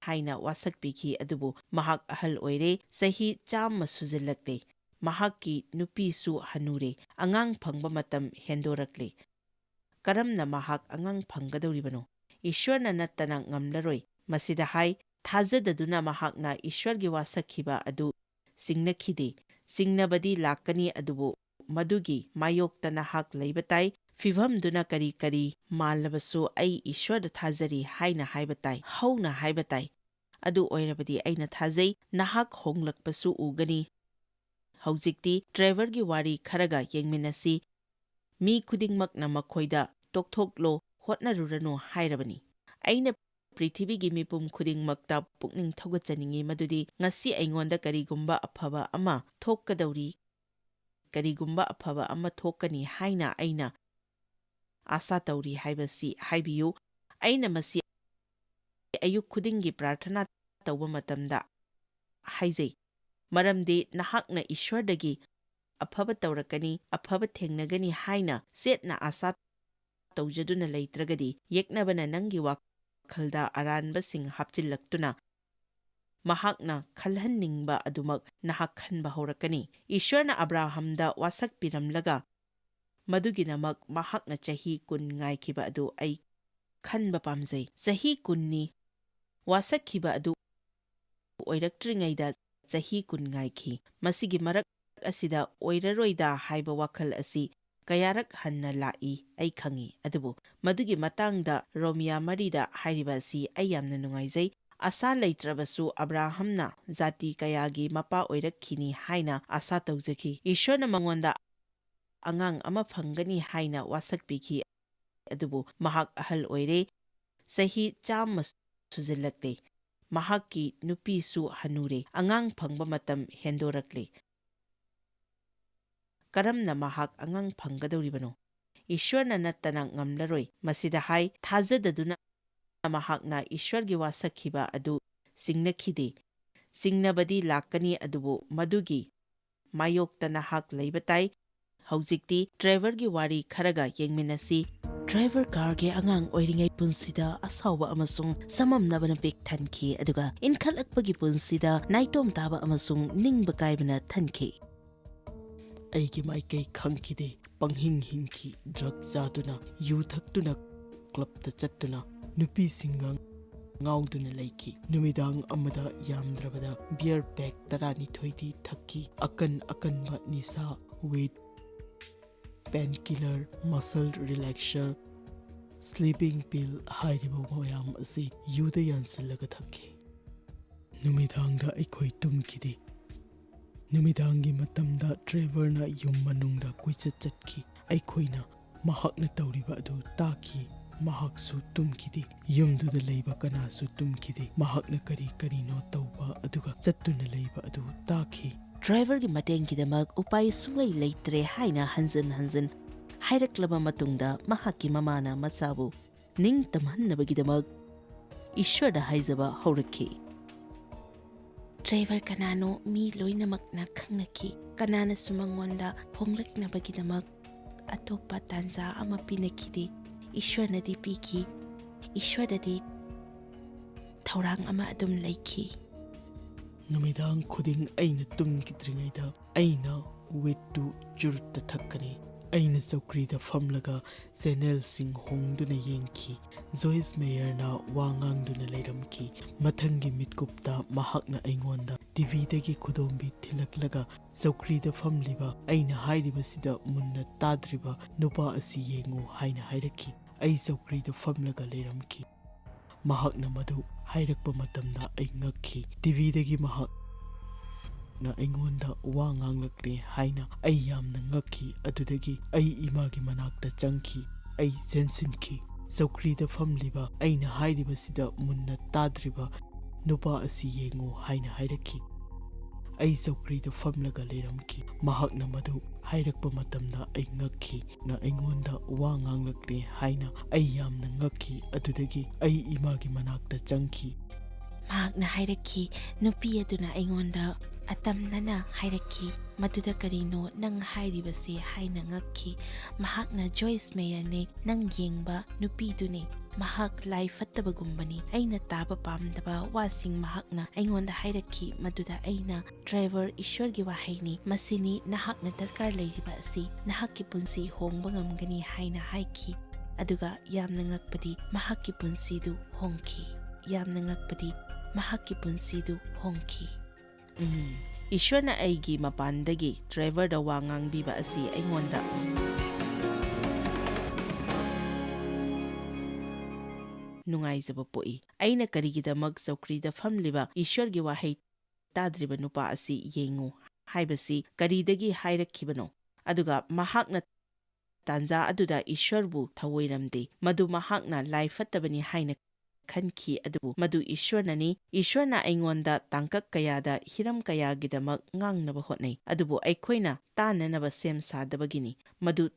ꯍꯥꯏꯅ ꯋꯥꯁꯛꯄꯤꯈꯤ, ꯑꯗꯨꯕꯨ ꯃꯍꯥꯛ ꯑꯍꯜ ꯑꯣꯏꯔꯦ, ꯆꯍꯤ ꯆꯥꯝꯃ ꯁꯨꯖꯤꯜꯂꯛꯂꯦ꯫ ꯃꯍꯥꯛꯀꯤ ꯅꯨꯄꯤꯁꯨ ꯍꯅꯨꯔꯦ, ꯑꯉꯥꯡ ꯐꯪꯕ ꯃꯇꯝ ꯍꯦꯟꯗꯣꯔꯛꯂꯦ꯫ ꯀꯔꯝꯅ ꯃꯍꯥꯛ ꯑꯉꯥꯡ ꯐꯪꯒꯗꯧꯔꯤꯕꯅꯣ? ꯏꯁ꯭ꯋꯔꯅ ꯅꯠꯇꯅ ꯉꯝꯂꯔꯣꯏ꯫ ꯃꯁꯤꯗ ꯍꯥꯏ, ꯊꯥꯖꯗꯗꯨꯅ ꯃꯍꯥꯛꯅ ꯏꯁ꯭ꯋꯔꯒꯤ ꯋꯥꯁꯛꯈꯤꯕ ꯑꯗꯨ ꯆꯤꯡꯅꯈꯤꯗꯦ꯫ ꯆꯤꯡꯅꯕꯗꯤ ꯂꯥꯛꯀꯅꯤ, ꯑꯗꯨꯕꯨ ꯃꯗꯨꯒꯤ ꯃꯥꯌꯣꯛꯇ ꯅꯍꯥꯛ ꯂꯩꯕ ꯇꯥꯏ꯫ ꯐꯤꯚꯝꯗꯨꯅ ꯀꯔꯤ ꯀꯔꯤ ꯃꯥꯜꯂꯕꯁꯨ ꯑꯩ ꯏꯁ꯭ꯋꯔꯗ ꯊꯥꯖꯔꯤ ꯍꯥꯏꯅ ꯍꯥꯏꯕ ꯇꯥꯏ, ꯍꯧꯅ ꯍꯥꯏꯕ ꯇꯥꯏ꯫ ꯑꯗꯨ ꯑꯣꯏꯔꯕꯗꯤ ꯑꯩꯅ ꯊꯥꯖꯩ ꯅꯍꯥꯛ ꯍꯣꯡꯂꯛꯄꯁꯨ ꯎꯒꯅꯤ꯫ ꯍꯧꯖꯤꯛꯇꯤ ꯇ꯭ꯔꯦꯚꯔꯒꯤ ꯋꯥꯔꯤ ꯈꯔꯒ ꯌꯦꯡꯃꯤꯟꯅꯁꯤ꯫ ꯃꯤ ꯈꯨꯗꯤꯡꯃꯛꯅ ꯃꯈꯣꯏꯗ "ꯇꯣꯛꯊꯣꯛꯂꯣ, ꯍꯣꯠꯅꯔꯨꯔꯅꯨ" ꯍꯥꯏꯔꯕꯅꯤ꯫ ꯑꯩꯅ ꯄ꯭ꯔꯤꯊꯤꯕꯤꯒꯤ ꯃꯤꯄꯨꯝ ꯈꯨꯗꯤꯡꯃꯛꯇ ꯄꯨꯛꯅꯤꯡ ꯊꯧꯒꯠꯆꯅꯤꯡꯏ ꯃꯗꯨꯗꯤ ꯉꯁꯤ ꯑꯩꯉꯣꯟꯗ ꯀꯔꯤꯒꯨꯝꯕ ꯑꯐꯕ ꯑꯃ ꯊꯣꯛꯀꯗꯧꯔꯤ, ꯀꯔꯤꯒꯨꯝꯕ ꯑꯐꯕ ꯑꯃ ꯊꯣꯛꯀꯅꯤ ꯍꯥꯏꯅ ꯑꯩꯅ ꯑꯥꯁꯥ ꯇꯧꯔꯤ ꯍꯥꯏꯕꯁꯤ ꯍꯥꯏꯕꯤꯌꯨ꯫ ꯑꯩꯅ ꯃꯁꯤ ꯑꯌꯨꯛ ꯈꯨꯗꯤꯡꯒꯤ ꯄ꯭ꯔꯥꯔꯊꯅꯥ ꯇꯧꯕ ꯃꯇꯝꯗ ꯍꯥꯏꯖꯩ, ꯃꯔꯝꯗꯤ ꯅꯍꯥꯛꯅ ꯏꯁ꯭ꯋꯔꯗꯒꯤ ꯑꯐꯕ ꯇꯧꯔꯛꯀꯅꯤ, ꯑꯐꯕ ꯊꯦꯡꯅꯒꯅꯤ ꯍꯥꯏꯅ ꯆꯦꯠꯅ ꯑꯥꯁꯥ ꯇꯧꯖꯗꯨꯅ ꯂꯩꯇ꯭ꯔꯒꯗꯤ, ꯌꯦꯛꯅꯕꯅ ꯅꯪꯒꯤ ꯋꯥꯈꯜꯗ ꯑꯔꯥꯟꯕꯁꯤꯡ ꯍꯥꯞꯆꯤꯜꯂꯛꯇꯨꯅ ꯃꯍꯥꯛꯅ ꯈꯜꯍꯟꯅꯤꯡꯕ ꯑꯗꯨꯃꯛ ꯅꯍꯥꯛ ꯈꯟꯕ ꯍꯧꯔꯛꯀꯅꯤ꯫ ꯏꯁ꯭ꯋꯔꯅ ꯑꯕ꯭ꯔꯥꯍꯝꯗ ꯋꯥꯁꯛꯄꯤꯔꯝꯂꯒ ꯃꯗꯨꯒꯤꯗꯃꯛ ꯃꯍꯥꯛꯅ ꯆꯍꯤ ꯀꯨꯟ ꯉꯥꯏꯈꯤꯕ ꯑꯗꯨ ꯑꯩ ꯈꯟꯕ ꯄꯥꯝꯖꯩ꯫ ꯆꯍꯤ ꯀꯨꯟꯅꯤ ꯋꯥꯁꯛꯈꯤꯕ ꯑꯗꯨ ꯑꯣꯏꯔꯛꯇ꯭ꯔꯤꯉꯩꯗ ꯆꯍꯤ ꯀꯨꯟ ꯉꯥꯏꯈꯤ꯫ ꯃꯁꯤꯒꯤ ꯃꯔꯛ ꯑꯁꯤꯗ ꯑꯣꯏꯔꯔꯣꯏꯗ ꯍꯥꯏꯕ ꯋꯥꯈꯜ ꯑꯁꯤ ꯀꯌꯥꯔꯛ ꯍꯟꯅ ꯂꯥꯛꯏ ꯑꯩ ꯈꯪꯏ, ꯑꯗꯨꯕꯨ ꯃꯗꯨꯒꯤ ꯃꯇꯥꯡꯗ ꯔꯣꯃꯤꯌꯥ ꯃꯔꯤꯗ ꯍꯥꯏꯔꯤꯕ ꯑꯁꯤ ꯑꯩ ꯌꯥꯝꯅ ꯅꯨꯡꯉꯥꯏꯖꯩ꯫ ꯑꯁꯥ ꯂꯩꯇ꯭ꯔꯕꯁꯨ ꯑꯕ꯭ꯔꯥꯍꯝꯅ ꯖꯥꯇꯤ ꯀꯌꯥꯒꯤ ꯃꯄꯥ ꯑꯣꯏꯔꯛꯈꯤꯅꯤ ꯍꯥꯏꯅ ꯑꯁꯥ ꯇꯧꯖꯈꯤ꯫ ꯏꯁ꯭ꯋꯔꯅ ꯃꯉꯣꯟꯗ ꯑꯉꯥꯡ ꯑꯃ ꯐꯪꯒꯅꯤ ꯍꯥꯏꯅ ꯋꯥꯁꯛꯄꯤꯈꯤ, ꯑꯗꯨꯕꯨ ꯃꯍꯥꯛ ꯑꯍꯜ ꯑꯣꯏꯔꯦ, ꯆꯍꯤ ꯆꯥꯝꯃ ꯁꯨꯖꯤꯜꯂꯛꯂꯦ꯫ ꯃꯍꯥꯛꯀꯤ ꯅꯨꯄꯤꯁꯨ ꯍꯅꯨꯔꯦ, ꯑꯉꯥꯡ ꯐꯪꯕ ꯃꯇꯝ ꯍꯦꯟꯗꯣꯔꯛꯂꯦ꯫ ꯀꯔꯝꯅ ꯃꯍꯥꯛ ꯑꯉꯥꯡ ꯐꯪꯒꯗꯧꯔꯤꯕꯅꯣ? ꯏꯁ꯭ꯋꯔꯅ ꯅꯠꯇꯅ ꯉꯝꯂꯔꯣꯏ꯫ ꯃꯁꯤꯗ ꯍꯥꯏ, ꯊꯥꯖꯗꯗꯨꯅ ꯃꯍꯥꯛꯅ ꯏꯁ꯭ꯋꯔꯒꯤ ꯋꯥꯁꯛꯈꯤꯕ ꯑꯗꯨ ꯆꯤꯡꯅꯈꯤꯗꯦ꯫ ꯆꯤꯡꯅꯕꯗꯤ ꯂꯥꯛꯀꯅꯤ, ꯑꯗꯨꯕꯨ ꯃꯗꯨꯒꯤ ꯃꯥꯌꯣꯛꯇ ꯅꯍꯥꯛ ꯂꯩꯕ ꯇꯥꯏ꯫ ꯍꯧꯖꯤꯛꯇꯤ ꯇ꯭ꯔꯦꯚꯔꯒꯤ ꯋꯥꯔꯤ ꯈꯔꯒ ꯌꯦꯡꯃꯤꯟꯅꯁꯤ꯫ ꯇ꯭ꯔꯦꯚꯔ ꯀꯥꯔꯒꯤ ꯑꯉꯥꯡ ꯑꯣꯏꯔꯤꯉꯩ ꯄꯨꯟꯁꯤꯗ ꯑꯁꯥꯎꯕ ꯑꯃꯁꯨꯡ ꯆꯃꯝꯅꯕꯅ ꯄꯤꯛ ꯊꯟꯈꯤ, ꯑꯗꯨꯒ ꯏꯟꯈꯠꯂꯛꯄꯒꯤ ꯄꯨꯟꯁꯤꯗ ꯅꯥꯏꯇꯣꯝ ꯇꯥꯕ ꯑꯃꯁꯨꯡ ꯅꯤꯡꯕ ꯀꯥꯏꯕꯅ ꯊꯟꯈꯤ꯫ ꯑꯩꯒꯤ ꯃꯥꯏꯀꯩ ꯈꯪꯈꯤꯗꯦ꯫ ꯄꯪꯍꯤꯡ ꯍꯤꯡꯈꯤ, ꯗ꯭ꯔꯒ ꯆꯥꯗꯨꯅ, ꯌꯨ ꯊꯛꯇꯨꯅ, ꯀ꯭ꯂꯕꯇ ꯆꯠꯇꯨꯅ, ꯅꯨꯄꯤꯁꯤꯡꯒ ꯉꯥꯎꯗꯨꯅ ꯂꯩꯈꯤ꯫ ꯅꯨꯃꯤꯗꯥꯡ ꯑꯃꯗ ꯌꯥꯝꯗ꯭ꯔꯕꯗ ꯕꯤꯌꯔ ꯄꯦꯛ ꯇꯔꯥꯅꯤꯊꯣꯏꯗꯤ ꯊꯛꯈꯤ꯫ ꯑꯀꯟ ꯑꯀꯟꯕ ꯅꯤꯁꯥ, with, painkiller, muscle relaxer, sleeping pill ꯍꯥꯏꯔꯤꯕ ꯃꯌꯥꯝ ꯑꯁꯤ ꯌꯨꯗ ꯌꯥꯟꯁꯤꯜꯂꯒ ꯊꯛꯈꯤ꯫ ꯅꯨꯃꯤꯗꯥꯡꯗ ꯑꯩꯈꯣꯏ ꯇꯨꯝꯈꯤꯗꯦ꯫ ꯅꯨꯃꯤꯗꯥꯡꯒꯤ ꯃꯇꯝꯗ ꯇ꯭ꯔꯦꯚꯔꯅ ꯌꯨꯝ ꯃꯅꯨꯡꯗ ꯀꯣꯏꯆꯠ ꯆꯠꯈꯤ꯫ ꯑꯩꯈꯣꯏꯅ ꯃꯍꯥꯛꯅ ꯇꯧꯔꯤꯕ ꯑꯗꯨ ꯇꯥꯈꯤ꯫ ꯃꯍꯥꯛꯁꯨ ꯇꯨꯝꯈꯤꯗꯦ꯫ ꯌꯨꯝꯗꯨꯗ ꯂꯩꯕ ꯀꯅꯥꯁꯨ ꯇꯨꯝꯈꯤꯗꯦ꯫ ꯃꯍꯥꯛꯅ ꯀꯔꯤ ꯀꯔꯤꯅꯣ ꯇꯧꯕ ꯑꯗꯨꯒ ꯆꯠꯇꯨꯅ ꯂꯩꯕ ꯑꯗꯨ ꯇꯥꯈꯤ꯫ ꯗ꯭ꯔꯥꯏꯚꯔꯒꯤ ꯃꯇꯦꯡꯒꯤꯗꯃꯛ ꯎꯄꯥꯏ ꯁꯨꯡꯂꯩ ꯂꯩꯇ꯭ꯔꯦ ꯍꯥꯏꯅ ꯍꯟꯖꯤꯟ ꯍꯟꯖꯤꯟ ꯍꯥꯏꯔꯛꯂꯕ ꯃꯇꯨꯡꯗ, ꯃꯍꯥꯛꯀꯤ ꯃꯃꯥꯅ ꯃꯆꯥꯕꯨ ꯅꯤꯡꯇꯝꯍꯟꯅꯕꯒꯤꯗꯃꯛ ꯏꯁ꯭ꯋꯔꯗ ꯍꯥꯏꯖꯕ ꯍꯧꯔꯛꯈꯤ꯫ ꯗ꯭ꯔꯥꯏꯚꯔ ꯀꯅꯥꯅꯣ ꯃꯤ ꯂꯣꯏꯅꯃꯛꯅ ꯈꯪꯅꯈꯤ꯫ ꯀꯅꯥꯅꯁꯨ ꯃꯉꯣꯟꯗ ꯍꯣꯡꯂꯛꯅꯕꯒꯤꯗꯃꯛ ꯑꯇꯣꯞꯄ ꯇꯥꯟꯖꯥ ꯑꯃ ꯄꯤꯅꯈꯤꯗꯦ꯫ ꯏꯁ꯭ꯋꯔꯅꯗꯤ ꯄꯤꯈꯤ꯫ ꯏꯁ꯭ꯋꯔꯗꯗꯤ ꯊꯧꯔꯥꯡ ꯑꯃ ꯑꯗꯨꯝ ꯂꯩꯈꯤ꯫ ꯅꯨꯃꯤꯗꯥꯡ ꯈꯨꯗꯤꯡ ꯑꯩꯅ ꯇꯨꯝꯈꯤꯗ꯭ꯔꯤꯉꯩꯗ ꯑꯩꯅ ꯋꯤꯠꯇꯨ ꯆꯨꯔꯨꯠꯇ ꯊꯛꯀꯅꯤ꯫ ꯑꯩꯅ ꯆꯧꯀ꯭ꯔꯤꯗ ꯐꯝꯂꯒ ꯆꯦꯅꯦꯜꯁꯤꯡ ꯍꯣꯡꯗꯨꯅ ꯌꯦꯡꯈꯤ꯫ ꯖꯣꯏꯁ ꯃꯦꯌꯔꯅ ꯋꯥ ꯉꯥꯡꯗꯨꯅ ꯂꯩꯔꯝꯈꯤ꯫ ꯃꯊꯪꯒꯤ ꯃꯤꯠꯀꯨꯞꯇ ꯃꯍꯥꯛꯅ ꯑꯩꯉꯣꯟꯗ ꯇꯤꯚꯤꯗꯒꯤ ꯈꯨꯗꯣꯝꯕꯤ ꯊꯤꯜꯂꯛꯂꯒ, "ꯆꯧꯀ꯭ꯔꯤꯗ ꯐꯝꯂꯤꯕ, ꯑꯩꯅ ꯍꯥꯏꯔꯤꯕꯁꯤꯗ ꯃꯨꯟꯅ ꯇꯥꯗ꯭ꯔꯤꯕ ꯅꯨꯄꯥ ꯑꯁꯤ ꯌꯦꯡꯉꯨ" ꯍꯥꯏꯅ ꯍꯥꯏꯔꯛꯈꯤ꯫ ꯑꯩ ꯆꯧꯀ꯭ꯔꯤꯗ ꯐꯝꯂꯒ ꯂꯩꯔꯝꯈꯤ꯫ ꯃꯍꯥꯛꯅ ꯃꯗꯨ ꯍꯥꯏꯔꯛꯄ ꯃꯇꯝꯗ ꯑꯩ ꯉꯛꯈꯤ꯫ ꯇꯤꯚꯤꯗꯒꯤ ꯃꯍꯥꯛꯅ ꯑꯩꯉꯣꯟꯗ ꯋꯥ ꯉꯥꯡꯂꯛꯂꯦ ꯍꯥꯏꯅ ꯑꯩ ꯌꯥꯝꯅ ꯉꯛꯈꯤ꯫ ꯑꯗꯨꯗꯒꯤ ꯑꯩ ꯏꯃꯥꯒꯤ ꯃꯅꯥꯛꯇ ꯆꯪꯈꯤ꯫ ꯑꯩ ꯆꯦꯟꯁꯤꯟꯈꯤ꯫ "ꯆꯧꯀ꯭ꯔꯤꯗ ꯐꯝꯂꯤꯕ, ꯑꯩꯅ ꯍꯥꯏꯔꯤꯕꯁꯤꯗ ꯃꯨꯟꯅ ꯇꯥꯗ꯭ꯔꯤꯕ ꯅꯨꯄꯥ ꯑꯁꯤ ꯌꯦꯡꯉꯨ" ꯍꯥꯏꯅ ꯍꯥꯏꯔꯛꯈꯤ꯫ ꯑꯩ ꯆꯧꯀ꯭ꯔꯤꯗ ꯐꯝꯂꯒ ꯂꯩꯔꯝꯈꯤ꯫ ꯃꯍꯥꯛꯅ ꯃꯗꯨ ꯍꯥꯏꯔꯛꯄ ꯃꯇꯝꯗ ꯑꯩ ꯉꯛꯈꯤ꯫ ꯅ ꯑꯩꯉꯣꯟꯗ ꯋꯥ ꯉꯥꯡꯂꯛꯂꯦ ꯍꯥꯏꯅ ꯑꯩ ꯌꯥꯝꯅ ꯉꯛꯈꯤ꯫ ꯑꯗꯨꯗꯒꯤ ꯑꯩ ꯏꯃꯥꯒꯤ ꯃꯅꯥꯛꯇ ꯆꯪꯈꯤ꯫ ꯃꯍꯥꯛꯅ ꯍꯥꯏꯔꯛꯈꯤ, ꯅꯨꯄꯤ ꯑꯗꯨꯅ ꯑꯩꯉꯣꯟꯗ ꯑꯇꯝꯅꯅ ꯍꯥꯏꯔꯛꯈꯤ, "ꯃꯗꯨꯗ ꯀꯔꯤꯅꯣ ꯅꯪ ꯍꯥꯏꯔꯤꯕꯁꯦ?" ꯍꯥꯏꯅ ꯉꯛꯈꯤ꯫ ꯃꯍꯥꯛꯅ ꯖꯣꯏꯁ ꯃꯦꯌꯔꯅꯦ, ꯅꯪ ꯌꯦꯡꯕ ꯅꯨꯄꯤꯗꯨꯅꯦ꯫ ꯃꯍꯥꯛ ꯂꯥꯏ ꯐꯠꯇꯕꯒꯨꯝꯕꯅꯤ꯫ ꯑꯩꯅ ꯇꯥꯕ ꯄꯥꯝꯗꯕ ꯋꯥꯁꯤꯡ ꯃꯍꯥꯛꯅ ꯑꯩꯉꯣꯟꯗ ꯍꯥꯏꯔꯛꯈꯤ꯫ ꯃꯗꯨꯗ ꯑꯩꯅ, "ꯗ꯭ꯔꯥꯏꯚꯔ, ꯏꯁ꯭ꯋꯔꯒꯤ ꯋꯥꯍꯩꯅꯤ꯫ ꯃꯁꯤꯅꯤ ꯅꯍꯥꯛꯅ ꯗꯔꯀꯥꯔ ꯂꯩꯔꯤꯕ ꯑꯁꯤ꯫ ꯅꯍꯥꯛꯀꯤ ꯄꯨꯟꯁꯤ ꯍꯣꯡꯕ ꯉꯝꯒꯅꯤ" ꯍꯥꯏꯅ ꯍꯥꯏꯈꯤ꯫ ꯑꯗꯨꯒ ꯌꯥꯝꯅ ꯉꯛꯄꯗꯤ, ꯃꯍꯥꯛꯀꯤ ꯄꯨꯟꯁꯤꯗꯨ ꯍꯣꯡꯈꯤ꯫ ꯌꯥꯝꯅ ꯉꯛꯄꯗꯤ, ꯃꯍꯥꯛꯀꯤ ꯄꯨꯟꯁꯤꯗꯨ ꯍꯣꯡꯈꯤ꯫ ꯎꯝ, ꯏꯁ꯭ꯋꯔꯅ ꯑꯩꯒꯤ ꯃꯄꯥꯟꯗꯒꯤ ꯇ꯭ꯔꯦꯚꯔꯗ ꯋꯥ ꯉꯥꯡꯕꯤꯕ ꯑꯁꯤ ꯑꯩꯉꯣꯟꯗ ꯅꯨꯡꯉꯥꯏꯖꯕ ꯄꯣꯛꯏ꯫ ꯑꯩꯅ ꯀꯔꯤꯒꯤꯗꯃꯛ ꯆꯧꯀ꯭ꯔꯤꯗ ꯐꯝꯂꯤꯕ ꯏꯁ꯭ꯋꯔꯒꯤ ꯋꯥꯍꯩ ꯇꯥꯗ꯭ꯔꯤꯕ ꯅꯨꯄꯥ ꯑꯁꯤ ꯌꯦꯡꯉꯨ ꯍꯥꯏꯕꯁꯤ ꯀꯔꯤꯗꯒꯤ ꯍꯥꯏꯔꯛꯈꯤꯕꯅꯣ? ꯑꯗꯨꯒ ꯃꯍꯥꯛꯅ ꯇꯥꯟꯖꯥ ꯑꯗꯨꯗ ꯏꯁ꯭ꯋꯔꯕꯨ ꯊꯑꯣꯏꯔꯝꯗꯦ꯫ ꯃꯗꯨ ꯃꯍꯥꯛꯅ ꯂꯥꯏ ꯐꯠꯇꯕꯅꯤ ꯍꯥꯏꯅ ꯈꯟꯈꯤ, ꯑꯗꯨꯕꯨ ꯃꯗꯨ ꯏꯁ꯭ꯋꯔꯅꯅꯤ꯫ ꯏꯁ꯭ꯋꯔꯅ ꯑꯩꯉꯣꯟꯗ ꯇꯥꯡꯀꯛ ꯀꯌꯥꯗ ꯍꯤꯔꯝ ꯀꯌꯥꯒꯤꯗꯃꯛ ꯉꯥꯡꯅꯕ ꯍꯣꯠꯅꯩ, ꯑꯗꯨꯕꯨ ꯑꯩꯈꯣꯏꯅ ꯇꯥꯅꯅꯕ ꯁꯦꯝ ꯁꯥꯗꯕꯒꯤꯅꯤ꯫ ꯃꯗꯨ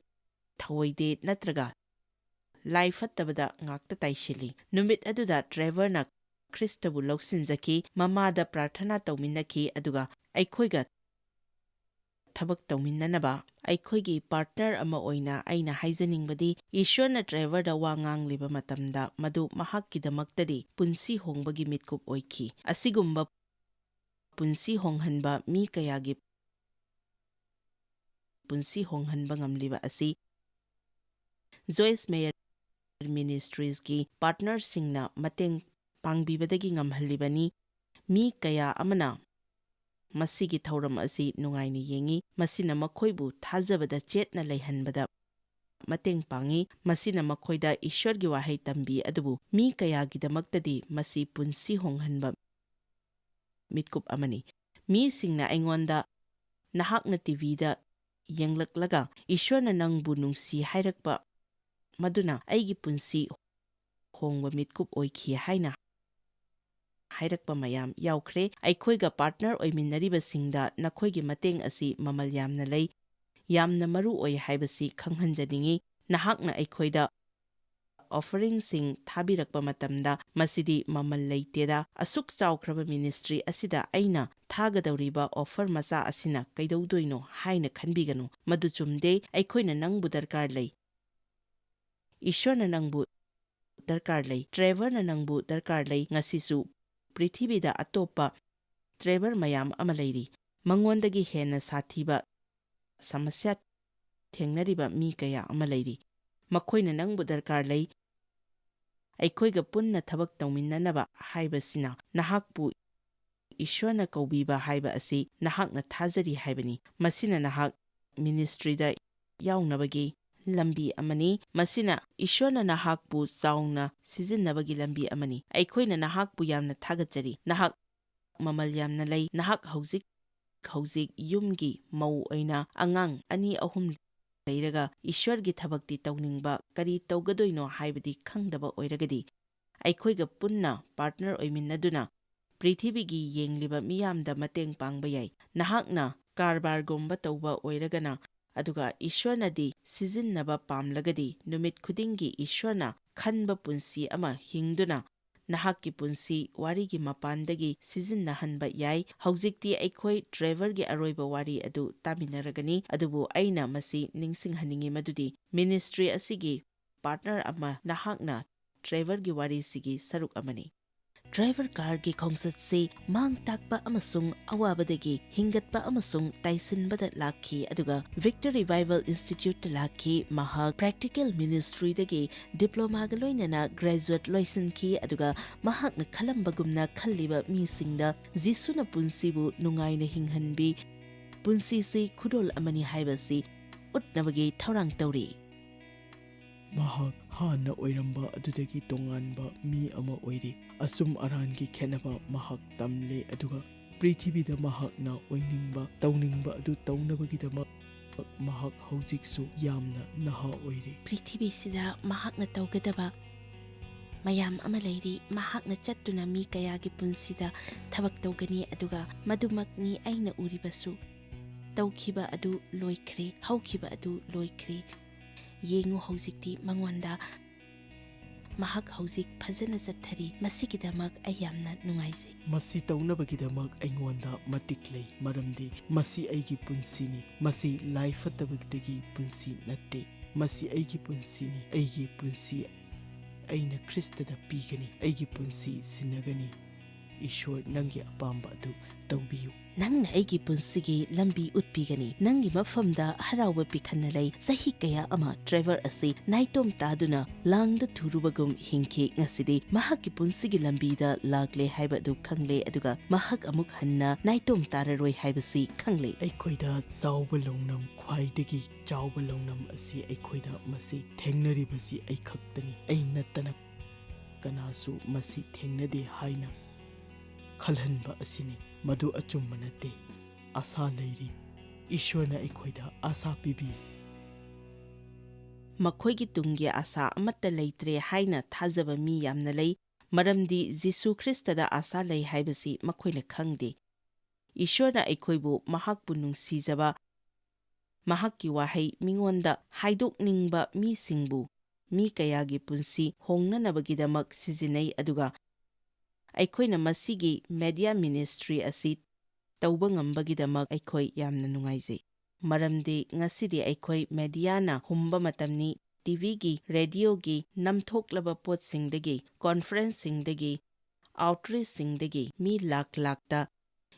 ꯊꯑꯣꯏꯗꯦ ꯅꯠꯇ꯭ꯔꯒ ꯂꯥꯏ ꯐꯠꯇꯕꯗ ꯉꯥꯛꯇ ꯇꯥꯏꯁꯤꯜꯂꯤ꯫ ꯅꯨꯃꯤꯠ ꯑꯗꯨꯗ ꯇ꯭ꯔꯦꯚꯔꯅ ꯈ꯭ꯔꯤꯁꯇꯕꯨ ꯂꯧꯁꯤꯟꯖꯈꯤ, ꯃꯃꯥꯗ ꯄ꯭ꯔꯥꯔꯊꯅꯥ ꯇꯧꯃꯤꯟꯅꯈꯤ, ꯑꯗꯨꯒ ꯑꯩꯈꯣꯏꯒ ꯊꯕꯛ ꯇꯧꯃꯤꯟꯅꯅꯕ ꯑꯩꯈꯣꯏꯒꯤ ꯄꯥꯔꯠꯅꯔ ꯑꯃ ꯑꯣꯏꯅ ꯑꯩꯅ ꯍꯥꯏꯖꯅꯤꯡꯕꯗꯤ, ꯏꯁ꯭ꯋꯔꯅ ꯇ꯭ꯔꯦꯚꯔꯗ ꯋꯥ ꯉꯥꯡꯂꯤꯕ ꯃꯇꯝꯗ ꯃꯗꯨ ꯃꯍꯥꯛꯀꯤꯗꯃꯛꯇꯗꯤ ꯄꯨꯟꯁꯤ ꯍꯣꯡꯕꯒꯤ ꯃꯤꯠꯀꯨꯞ ꯑꯣꯏꯈꯤ꯫ ꯑꯁꯤꯒꯨꯝꯕ ꯄꯨꯟꯁꯤ ꯍꯣꯡꯍꯟꯕ ꯃꯤ ꯀꯌꯥꯒꯤ ꯄꯨꯟꯁꯤ ꯍꯣꯡꯍꯟꯕ ꯉꯝꯂꯤꯕ ꯑꯁꯤ ꯖꯣꯏꯁ ꯃꯦꯌꯔ ꯃꯤꯅꯤꯁꯇ꯭ꯔꯤꯁꯀꯤ ꯄꯥꯔꯠꯅꯔꯁꯤꯡꯅ ꯃꯇꯦꯡ ꯄꯥꯡꯕꯤꯕꯗꯒꯤ ꯉꯝꯍꯜꯂꯤꯕꯅꯤ꯫ ꯃꯤ ꯀꯌꯥ ꯑꯃꯅ ꯃꯁꯤꯒꯤ ꯊꯧꯔꯝ ꯑꯁꯤ ꯅꯨꯡꯉꯥꯏꯅ ꯌꯦꯡꯏ, ꯃꯁꯤꯅ ꯃꯈꯣꯏꯕꯨ ꯊꯥꯖꯕꯗ ꯆꯦꯠꯅ ꯂꯩꯍꯟꯕꯗ ꯃꯇꯦꯡ ꯄꯥꯡꯏ, ꯃꯁꯤꯅ ꯃꯈꯣꯏꯗ ꯏꯁ꯭ꯋꯔꯒꯤ ꯋꯥꯍꯩ ꯇꯝꯕꯤ, ꯑꯗꯨꯕꯨ ꯃꯤ ꯀꯌꯥꯒꯤꯗꯃꯛꯇꯗꯤ ꯃꯁꯤ ꯄꯨꯟꯁꯤ ꯍꯣꯡꯍꯟꯕ ꯃꯤꯠꯀꯨꯞ ꯑꯃꯅꯤ꯫ ꯃꯤꯁꯤꯡꯅ ꯑꯩꯉꯣꯟꯗ, "ꯅꯍꯥꯛꯅ ꯇꯤꯚꯤꯗ ꯌꯦꯡꯂꯛꯂꯒ ꯏꯁ꯭ꯋꯔꯅ ꯅꯪꯕꯨ ꯅꯨꯡꯁꯤ ꯍꯥꯏꯔꯛꯄ ꯃꯗꯨꯅ ꯑꯩꯒꯤ ꯄꯨꯟꯁꯤ ꯍꯣꯡꯕ ꯃꯤꯠꯀꯨꯞ ꯑꯣꯏꯈꯤ" ꯍꯥꯏꯅ ꯍꯥꯏꯔꯛꯄ ꯃꯌꯥꯝ ꯌꯥꯎꯈ꯭ꯔꯦ꯫ ꯑꯩꯈꯣꯏꯒ ꯄꯥꯔꯠꯅꯔ ꯑꯣꯏꯃꯤꯟꯅꯔꯤꯕꯁꯤꯡꯗ ꯅꯈꯣꯏꯒꯤ ꯃꯇꯦꯡ ꯑꯁꯤ ꯃꯃꯜ ꯌꯥꯝꯅ ꯂꯩ, ꯌꯥꯝꯅ ꯃꯔꯨ ꯑꯣꯏ ꯍꯥꯏꯕꯁꯤ ꯈꯪꯍꯟꯖꯅꯤꯡꯏ꯫ ꯅꯍꯥꯛꯅ ꯑꯩꯈꯣꯏꯗ ꯑꯣꯐꯔꯤꯡꯁꯤꯡ ꯊꯥꯕꯤꯔꯛꯄ ꯃꯇꯝꯗ, ꯃꯁꯤꯗꯤ ꯃꯃꯜ ꯂꯩꯇꯦꯗ꯫ ꯑꯁꯨꯛ ꯆꯥꯎꯈ꯭ꯔꯕ ꯃꯤꯅꯤꯁꯇ꯭ꯔꯤ ꯑꯁꯤꯗ ꯑꯩꯅ ꯊꯥꯒꯗꯧꯔꯤꯕ ꯑꯣꯐꯔ ꯃꯆꯥ ꯑꯁꯤꯅ ꯀꯩꯗꯧꯗꯣꯏꯅꯣ ꯍꯥꯏꯅ ꯈꯟꯕꯤꯒꯅꯨ꯫ ꯃꯗꯨ ꯆꯨꯝꯗꯦ꯫ ꯑꯩꯈꯣꯏꯅ ꯅꯪꯕꯨ ꯗꯔꯀꯥꯔ ꯂꯩ꯫ ꯏꯁ꯭ꯋꯔꯅ ꯅꯪꯕꯨ ꯗꯔꯀꯥꯔ ꯂꯩ꯫ ꯇ꯭ꯔꯦꯚꯔꯅ ꯅꯪꯕꯨ ꯗꯔꯀꯥꯔ ꯂꯩ꯫ ꯉꯁꯤꯁꯨ ꯄ꯭ꯔꯤꯊꯤꯕꯤꯗ ꯑꯇꯣꯞꯄ ꯇ꯭ꯔꯦꯚꯔ ꯃꯌꯥꯝ ꯑꯃ ꯂꯩꯔꯤ꯫ ꯃꯉꯣꯟꯗꯒꯤ ꯍꯦꯟꯅ ꯁꯥꯊꯤꯕ ꯁꯃꯁ꯭ꯌꯥ ꯊꯦꯡꯅꯔꯤꯕ ꯃꯤ ꯀꯌꯥ ꯑꯃ ꯂꯩꯔꯤ꯫ ꯃꯈꯣꯏꯅ ꯅꯪꯕꯨ ꯗꯔꯀꯥꯔ ꯂꯩ꯫ ꯑꯩꯈꯣꯏꯒ ꯄꯨꯟꯅ ꯊꯕꯛ ꯇꯧꯃꯤꯟꯅꯅꯕ ꯍꯥꯏꯕꯁꯤꯅ ꯅꯍꯥꯛꯄꯨ ꯏꯁ꯭ꯋꯔꯅ ꯀꯧꯕꯤꯕ ꯍꯥꯏꯕ ꯑꯁꯤ ꯅꯍꯥꯛꯅ ꯊꯥꯖꯔꯤ ꯍꯥꯏꯕꯅꯤ꯫ ꯃꯁꯤꯅ ꯅꯍꯥꯛ ꯃꯤꯅꯤꯁꯇ꯭ꯔꯤꯗ ꯌꯥꯎꯅꯕꯒꯤ ꯂꯝꯕꯤ ꯑꯃꯅꯤ꯫ ꯃꯁꯤꯅ ꯏꯁ꯭ꯋꯔꯅ ꯅꯍꯥꯛꯄꯨ ꯆꯥꯎꯅ ꯁꯤꯖꯤꯟꯅꯕꯒꯤ ꯂꯝꯕꯤ ꯑꯃꯅꯤ꯫ ꯑꯩꯈꯣꯏꯅ ꯅꯍꯥꯛꯄꯨ ꯌꯥꯝꯅ ꯊꯥꯒꯠꯆꯔꯤ꯫ ꯅꯍꯥꯛ ꯃꯃꯜ ꯌꯥꯝꯅ ꯂꯩ꯫ ꯅꯍꯥꯛ ꯍꯧꯖꯤꯛ ꯍꯧꯖꯤꯛ ꯌꯨꯝꯒꯤ ꯃꯧ ꯑꯣꯏꯅ ꯑꯉꯥꯡ ꯑꯅꯤ ꯑꯍꯨꯝ ꯂꯩꯔꯒ ꯏꯁ꯭ꯋꯔꯒꯤ ꯊꯕꯛꯇꯤ ꯇꯧꯅꯤꯡꯕ, ꯀꯔꯤ ꯇꯧꯒꯗꯣꯏꯅꯣ ꯍꯥꯏꯕꯗꯤ ꯈꯪꯗꯕ ꯑꯣꯏꯔꯒꯗꯤ, ꯑꯩꯈꯣꯏꯒ ꯄꯨꯟꯅ ꯄꯥꯔꯠꯅꯔ ꯑꯣꯏꯃꯤꯟꯅꯗꯨꯅ ꯄ꯭ꯔꯤꯊꯤꯕꯤꯒꯤ ꯌꯦꯡꯂꯤꯕ ꯃꯤꯌꯥꯝꯗ ꯃꯇꯦꯡ ꯄꯥꯡꯕ ꯌꯥꯏ꯫ ꯅꯍꯥꯛꯅ ꯀꯔꯕꯥꯔꯒꯨꯝꯕ ꯇꯧꯕ ꯑꯣꯏꯔꯒꯅ, ꯑꯗꯨꯒ ꯏꯁ꯭ꯋꯔꯅꯗꯤ ꯁꯤꯖꯤꯟꯅꯕ ꯄꯥꯝꯂꯒꯗꯤ, ꯅꯨꯃꯤꯠ ꯈꯨꯗꯤꯡꯒꯤ ꯏꯁ꯭ꯋꯔꯅ ꯈꯟꯕ ꯄꯨꯟꯁꯤ ꯑꯃ ꯍꯤꯡꯗꯨꯅ ꯅꯍꯥꯛꯀꯤ ꯄꯨꯟꯁꯤ ꯋꯥꯔꯤꯒꯤ ꯃꯄꯥꯟꯗꯒꯤ ꯁꯤꯖꯤꯟꯅꯍꯟꯕ ꯌꯥꯏ꯫ ꯍꯧꯖꯤꯛꯇꯤ ꯑꯩꯈꯣꯏ ꯇ꯭ꯔꯦꯚꯔꯒꯤ ꯑꯔꯣꯏꯕ ꯋꯥꯔꯤ ꯑꯗꯨ ꯇꯥꯃꯤꯟꯅꯔꯒꯅꯤ, ꯑꯗꯨꯕꯨ ꯑꯩꯅ ꯃꯁꯤ ꯅꯤꯡꯁꯤꯡꯍꯟꯅꯤꯡꯏ ꯃꯗꯨꯗꯤ ꯃꯤꯅꯤꯁꯇ꯭ꯔꯤ ꯑꯁꯤꯒꯤ ꯄꯥꯔꯠꯅꯔ ꯑꯃ ꯅꯍꯥꯛꯅ ꯇ꯭ꯔꯦꯚꯔꯒꯤ ꯋꯥꯔꯤꯁꯤꯒꯤ ꯁꯔꯨꯛ ꯑꯃꯅꯤ꯫ ꯗ꯭ꯔꯥꯏꯚꯔ ꯀꯥꯔꯒꯤ ꯈꯣꯡꯆꯠꯁꯤ ꯃꯥꯡ ꯇꯥꯛꯄ ꯑꯃꯁꯨꯡ ꯑꯋꯥꯕꯗꯒꯤ ꯍꯤꯡꯒꯠꯄ ꯑꯃꯁꯨꯡ ꯇꯥꯏꯁꯤꯟꯕꯗ ꯂꯥꯛꯈꯤ, ꯑꯗꯨꯒ ꯚꯤꯛꯇꯔ ꯔꯤꯚꯥꯏꯚꯦꯜ ꯏꯟꯁꯇꯤꯇ꯭ꯌꯨꯠꯇ ꯂꯥꯛꯈꯤ꯫ ꯃꯍꯥꯛ ꯄ꯭ꯔꯦꯛꯇꯤꯀꯦꯜ ꯃꯤꯅꯤꯁꯇ꯭ꯔꯤꯗꯒꯤ ꯗꯤꯄ꯭ꯂꯣꯃꯥꯒ ꯂꯣꯏꯅꯅ ꯒ꯭ꯔꯦꯖꯨꯑꯦꯠ ꯂꯣꯏꯁꯤꯟꯈꯤ, ꯑꯗꯨꯒ ꯃꯍꯥꯛꯅ ꯈꯜꯂꯝꯕꯒꯨꯝꯅ ꯈꯜꯂꯤꯕ ꯃꯤꯁꯤꯡꯗ ꯖꯤꯁꯨꯅ ꯄꯨꯟꯁꯤꯕꯨ ꯅꯨꯡꯉꯥꯏꯅ ꯍꯤꯡꯍꯟꯕꯤ, ꯄꯨꯟꯁꯤꯁꯤ ꯈꯨꯗꯣꯜ ꯑꯃꯅꯤ ꯍꯥꯏꯕꯁꯤ ꯎꯠꯅꯕꯒꯤ ꯊꯧꯔꯥꯡ ꯇꯧꯔꯤ꯫ ꯃꯍꯥꯛ ꯍꯥꯟꯅ ꯑꯣꯏꯔꯝꯕ ꯑꯗꯨꯗꯒꯤ ꯇꯣꯉꯥꯟꯕ ꯃꯤ ꯑꯃ ꯑꯣꯏꯔꯤ꯫ ꯑꯆꯨꯝ ꯑꯔꯥꯟꯒꯤ ꯈꯦꯠꯅꯕ ꯃꯍꯥꯛ ꯇꯝꯂꯦ, ꯑꯗꯨꯒ ꯄ꯭ꯔꯤꯊꯤꯕꯤꯗ ꯃꯍꯥꯛꯅ ꯑꯣꯏꯅꯤꯡꯕ, ꯇꯧꯅꯤꯡꯕ ꯑꯗꯨ ꯇꯧꯅꯕꯒꯤꯗꯃꯛ ꯃꯍꯥꯛ ꯍꯧꯖꯤꯛꯁꯨ ꯌꯥꯝꯅ ꯅꯍꯥ ꯑꯣꯏꯔꯤ꯫ ꯄ꯭ꯔꯤꯊꯤꯕꯤꯁꯤꯗ ꯃꯍꯥꯛꯅ ꯇꯧꯒꯗꯕ ꯃꯌꯥꯝ ꯑꯃ ꯂꯩꯔꯤ꯫ ꯃꯍꯥꯛꯅ ꯆꯠꯇꯨꯅ ꯃꯤ ꯀꯌꯥꯒꯤ ꯄꯨꯟꯁꯤꯗ ꯊꯕꯛ ꯇꯧꯒꯅꯤ, ꯑꯗꯨꯒ ꯃꯗꯨꯃꯛꯅꯤ ꯑꯩꯅ ꯎꯔꯤꯕꯁꯨ꯫ ꯇꯧꯈꯤꯕ ꯑꯗꯨ ꯂꯣꯏꯈ꯭ꯔꯦ, ꯍꯧꯈꯤꯕ ꯑꯗꯨ ꯂꯣꯏꯈ꯭ꯔꯦ꯫ ꯌꯦꯡꯉꯨ, ꯍꯧꯖꯤꯛꯇꯤ ꯃꯉꯣꯟꯗ, ꯃꯍꯥꯛ ꯍꯧꯖꯤꯛ ꯐꯖꯅ ꯆꯠꯊꯔꯤ꯫ ꯃꯁꯤꯒꯤꯗꯃꯛ ꯑꯩ ꯌꯥꯝꯅ ꯅꯨꯡꯉꯥꯏꯖꯩ꯫ ꯃꯁꯤ ꯇꯧꯅꯕꯒꯤꯗꯃꯛ ꯑꯩꯉꯣꯟꯗ ꯃꯇꯤꯛ ꯂꯩ, ꯃꯔꯝꯗꯤ ꯃꯁꯤ ꯑꯩꯒꯤ ꯄꯨꯟꯁꯤꯅꯤ꯫ ꯃꯁꯤ ꯂꯥꯏ ꯐꯠꯇꯕꯗꯒꯤ ꯄꯨꯟꯁꯤ ꯅꯠꯇꯦ꯫ ꯃꯁꯤ ꯑꯩꯒꯤ ꯄꯨꯟꯁꯤꯅꯤ꯫ ꯑꯩꯒꯤ ꯄꯨꯟꯁꯤ ꯑꯩꯅ ꯈ꯭ꯔꯤꯁꯇꯗ ꯄꯤꯒꯅꯤ꯫ ꯑꯩꯒꯤ ꯄꯨꯟꯁꯤ ꯁꯤꯟꯅꯒꯅꯤ꯫ ꯏꯁ꯭ꯋꯔ, ꯅꯪꯒꯤ ꯑꯄꯥꯝꯕ ꯑꯗꯨ ꯇꯧꯕꯤꯌꯨ꯫ ꯅꯪꯅ ꯑꯩꯒꯤ ꯄꯨꯟꯁꯤꯒꯤ ꯂꯝꯕꯤ ꯎꯠꯄꯤꯒꯅꯤ꯫ ꯅꯪꯒꯤ ꯃꯐꯝꯗ ꯍꯔꯥꯎꯕ ꯄꯤꯈꯟꯅ ꯂꯩ꯫ ꯆꯍꯤ ꯀꯌꯥ ꯑꯃ ꯇ꯭ꯔꯦꯚꯔ ꯑꯁꯤ ꯅꯥꯏꯇꯣꯝ ꯇꯥꯗꯨꯅ ꯂꯥꯡꯗ ꯊꯨꯔꯨꯕꯒꯨꯝ ꯍꯤꯡꯈꯤ꯫ ꯉꯁꯤꯗꯤ ꯃꯍꯥꯛꯀꯤ ꯄꯨꯟꯁꯤꯒꯤ ꯂꯝꯕꯤꯗ ꯂꯥꯛꯂꯦ ꯍꯥꯏꯕ ꯑꯗꯨ ꯈꯪꯂꯦ, ꯑꯗꯨꯒ ꯃꯍꯥꯛ ꯑꯃꯨꯛ ꯍꯟꯅ ꯅꯥꯏꯇꯣꯝ ꯇꯥꯔꯔꯣꯏ ꯍꯥꯏꯕꯁꯤ ꯈꯪꯂꯦ꯫ ꯑꯩꯈꯣꯏꯗ ꯆꯥꯎꯕ ꯂꯧꯅꯝ, ꯈ꯭ꯋꯥꯏꯗꯒꯤ ꯆꯥꯎꯕ ꯂꯧꯅꯝ ꯑꯁꯤ ꯑꯩꯈꯣꯏꯗ ꯃꯁꯤ ꯊꯦꯡꯅꯔꯤꯕꯁꯤ ꯑꯩ ꯈꯛꯇꯅꯤ꯫ ꯑꯩ ꯅꯠꯇꯅ ꯀꯅꯥꯁꯨ ꯃꯁꯤ ꯊꯦꯡꯅꯗꯦ ꯍꯥꯏꯅ ꯈꯜꯍꯟꯕ ꯑꯁꯤꯅꯤ꯫ ꯃꯗꯨ ꯑꯆꯨꯝꯕ ꯅꯠꯇꯦ꯫ ꯑꯁꯥ ꯂꯩꯔꯤ꯫ ꯏꯁ꯭ꯋꯔꯅ ꯑꯩꯈꯣꯏꯗ ꯑꯁꯥ ꯄꯤꯕꯤ꯫ ꯃꯈꯣꯏꯒꯤ ꯇꯨꯡꯒꯤ ꯑꯁꯥ ꯑꯃꯠꯇ ꯂꯩꯇ꯭ꯔꯦ ꯍꯥꯏꯅ ꯊꯥꯖꯕ ꯃꯤ ꯌꯥꯝꯅ ꯂꯩ, ꯃꯔꯝꯗꯤ ꯖꯤꯁꯨ ꯈ꯭ꯔꯤꯁꯇꯗ ꯑꯁꯥ ꯂꯩ ꯍꯥꯏꯕꯁꯤ ꯃꯈꯣꯏꯅ ꯈꯪꯗꯦ꯫ ꯏꯁ꯭ꯋꯔꯅ ꯑꯩꯈꯣꯏꯕꯨ ꯃꯍꯥꯛꯄꯨ ꯅꯨꯡꯁꯤꯖꯕ, ꯃꯍꯥꯛꯀꯤ ꯋꯥꯍꯩ ꯃꯤꯉꯣꯟꯗ ꯍꯥꯏꯗꯣꯛꯅꯤꯡꯕ ꯃꯤꯁꯤꯡꯕꯨ ꯃꯤ ꯀꯌꯥꯒꯤ ꯄꯨꯟꯁꯤ ꯍꯣꯡꯅꯅꯕꯒꯤꯗꯃꯛ ꯁꯤꯖꯤꯟꯅꯩ, ꯑꯗꯨꯒ ꯑꯩꯈꯣꯏꯅ ꯃꯁꯤꯒꯤ ꯃꯦꯗꯤꯌꯥ ꯃꯤꯅꯤꯁꯇ꯭ꯔꯤ ꯑꯁꯤ ꯇꯧꯕ ꯉꯝꯕꯒꯤꯗꯃꯛ ꯑꯩꯈꯣꯏ ꯌꯥꯝꯅ ꯅꯨꯡꯉꯥꯏꯖꯩ꯫ ꯃꯔꯝꯗꯤ ꯉꯁꯤꯗꯤ ꯑꯩꯈꯣꯏ ꯃꯦꯗꯤꯌꯥꯅ ꯍꯨꯝꯕ ꯃꯇꯝꯅꯤ, ꯇꯤꯚꯤꯒꯤ, ꯔꯦꯗꯤꯑꯣꯒꯤ ꯅꯝꯊꯣꯛꯂꯕ ꯄꯣꯠꯁꯤꯡꯗꯒꯤ, ꯀꯣꯟꯐꯔꯦꯟꯁꯁꯤꯡꯗꯒꯤ, ꯑꯥꯎꯠꯔꯤꯆꯁꯤꯡꯗꯒꯤ ꯃꯤ ꯂꯥꯛ ꯂꯥꯛꯇ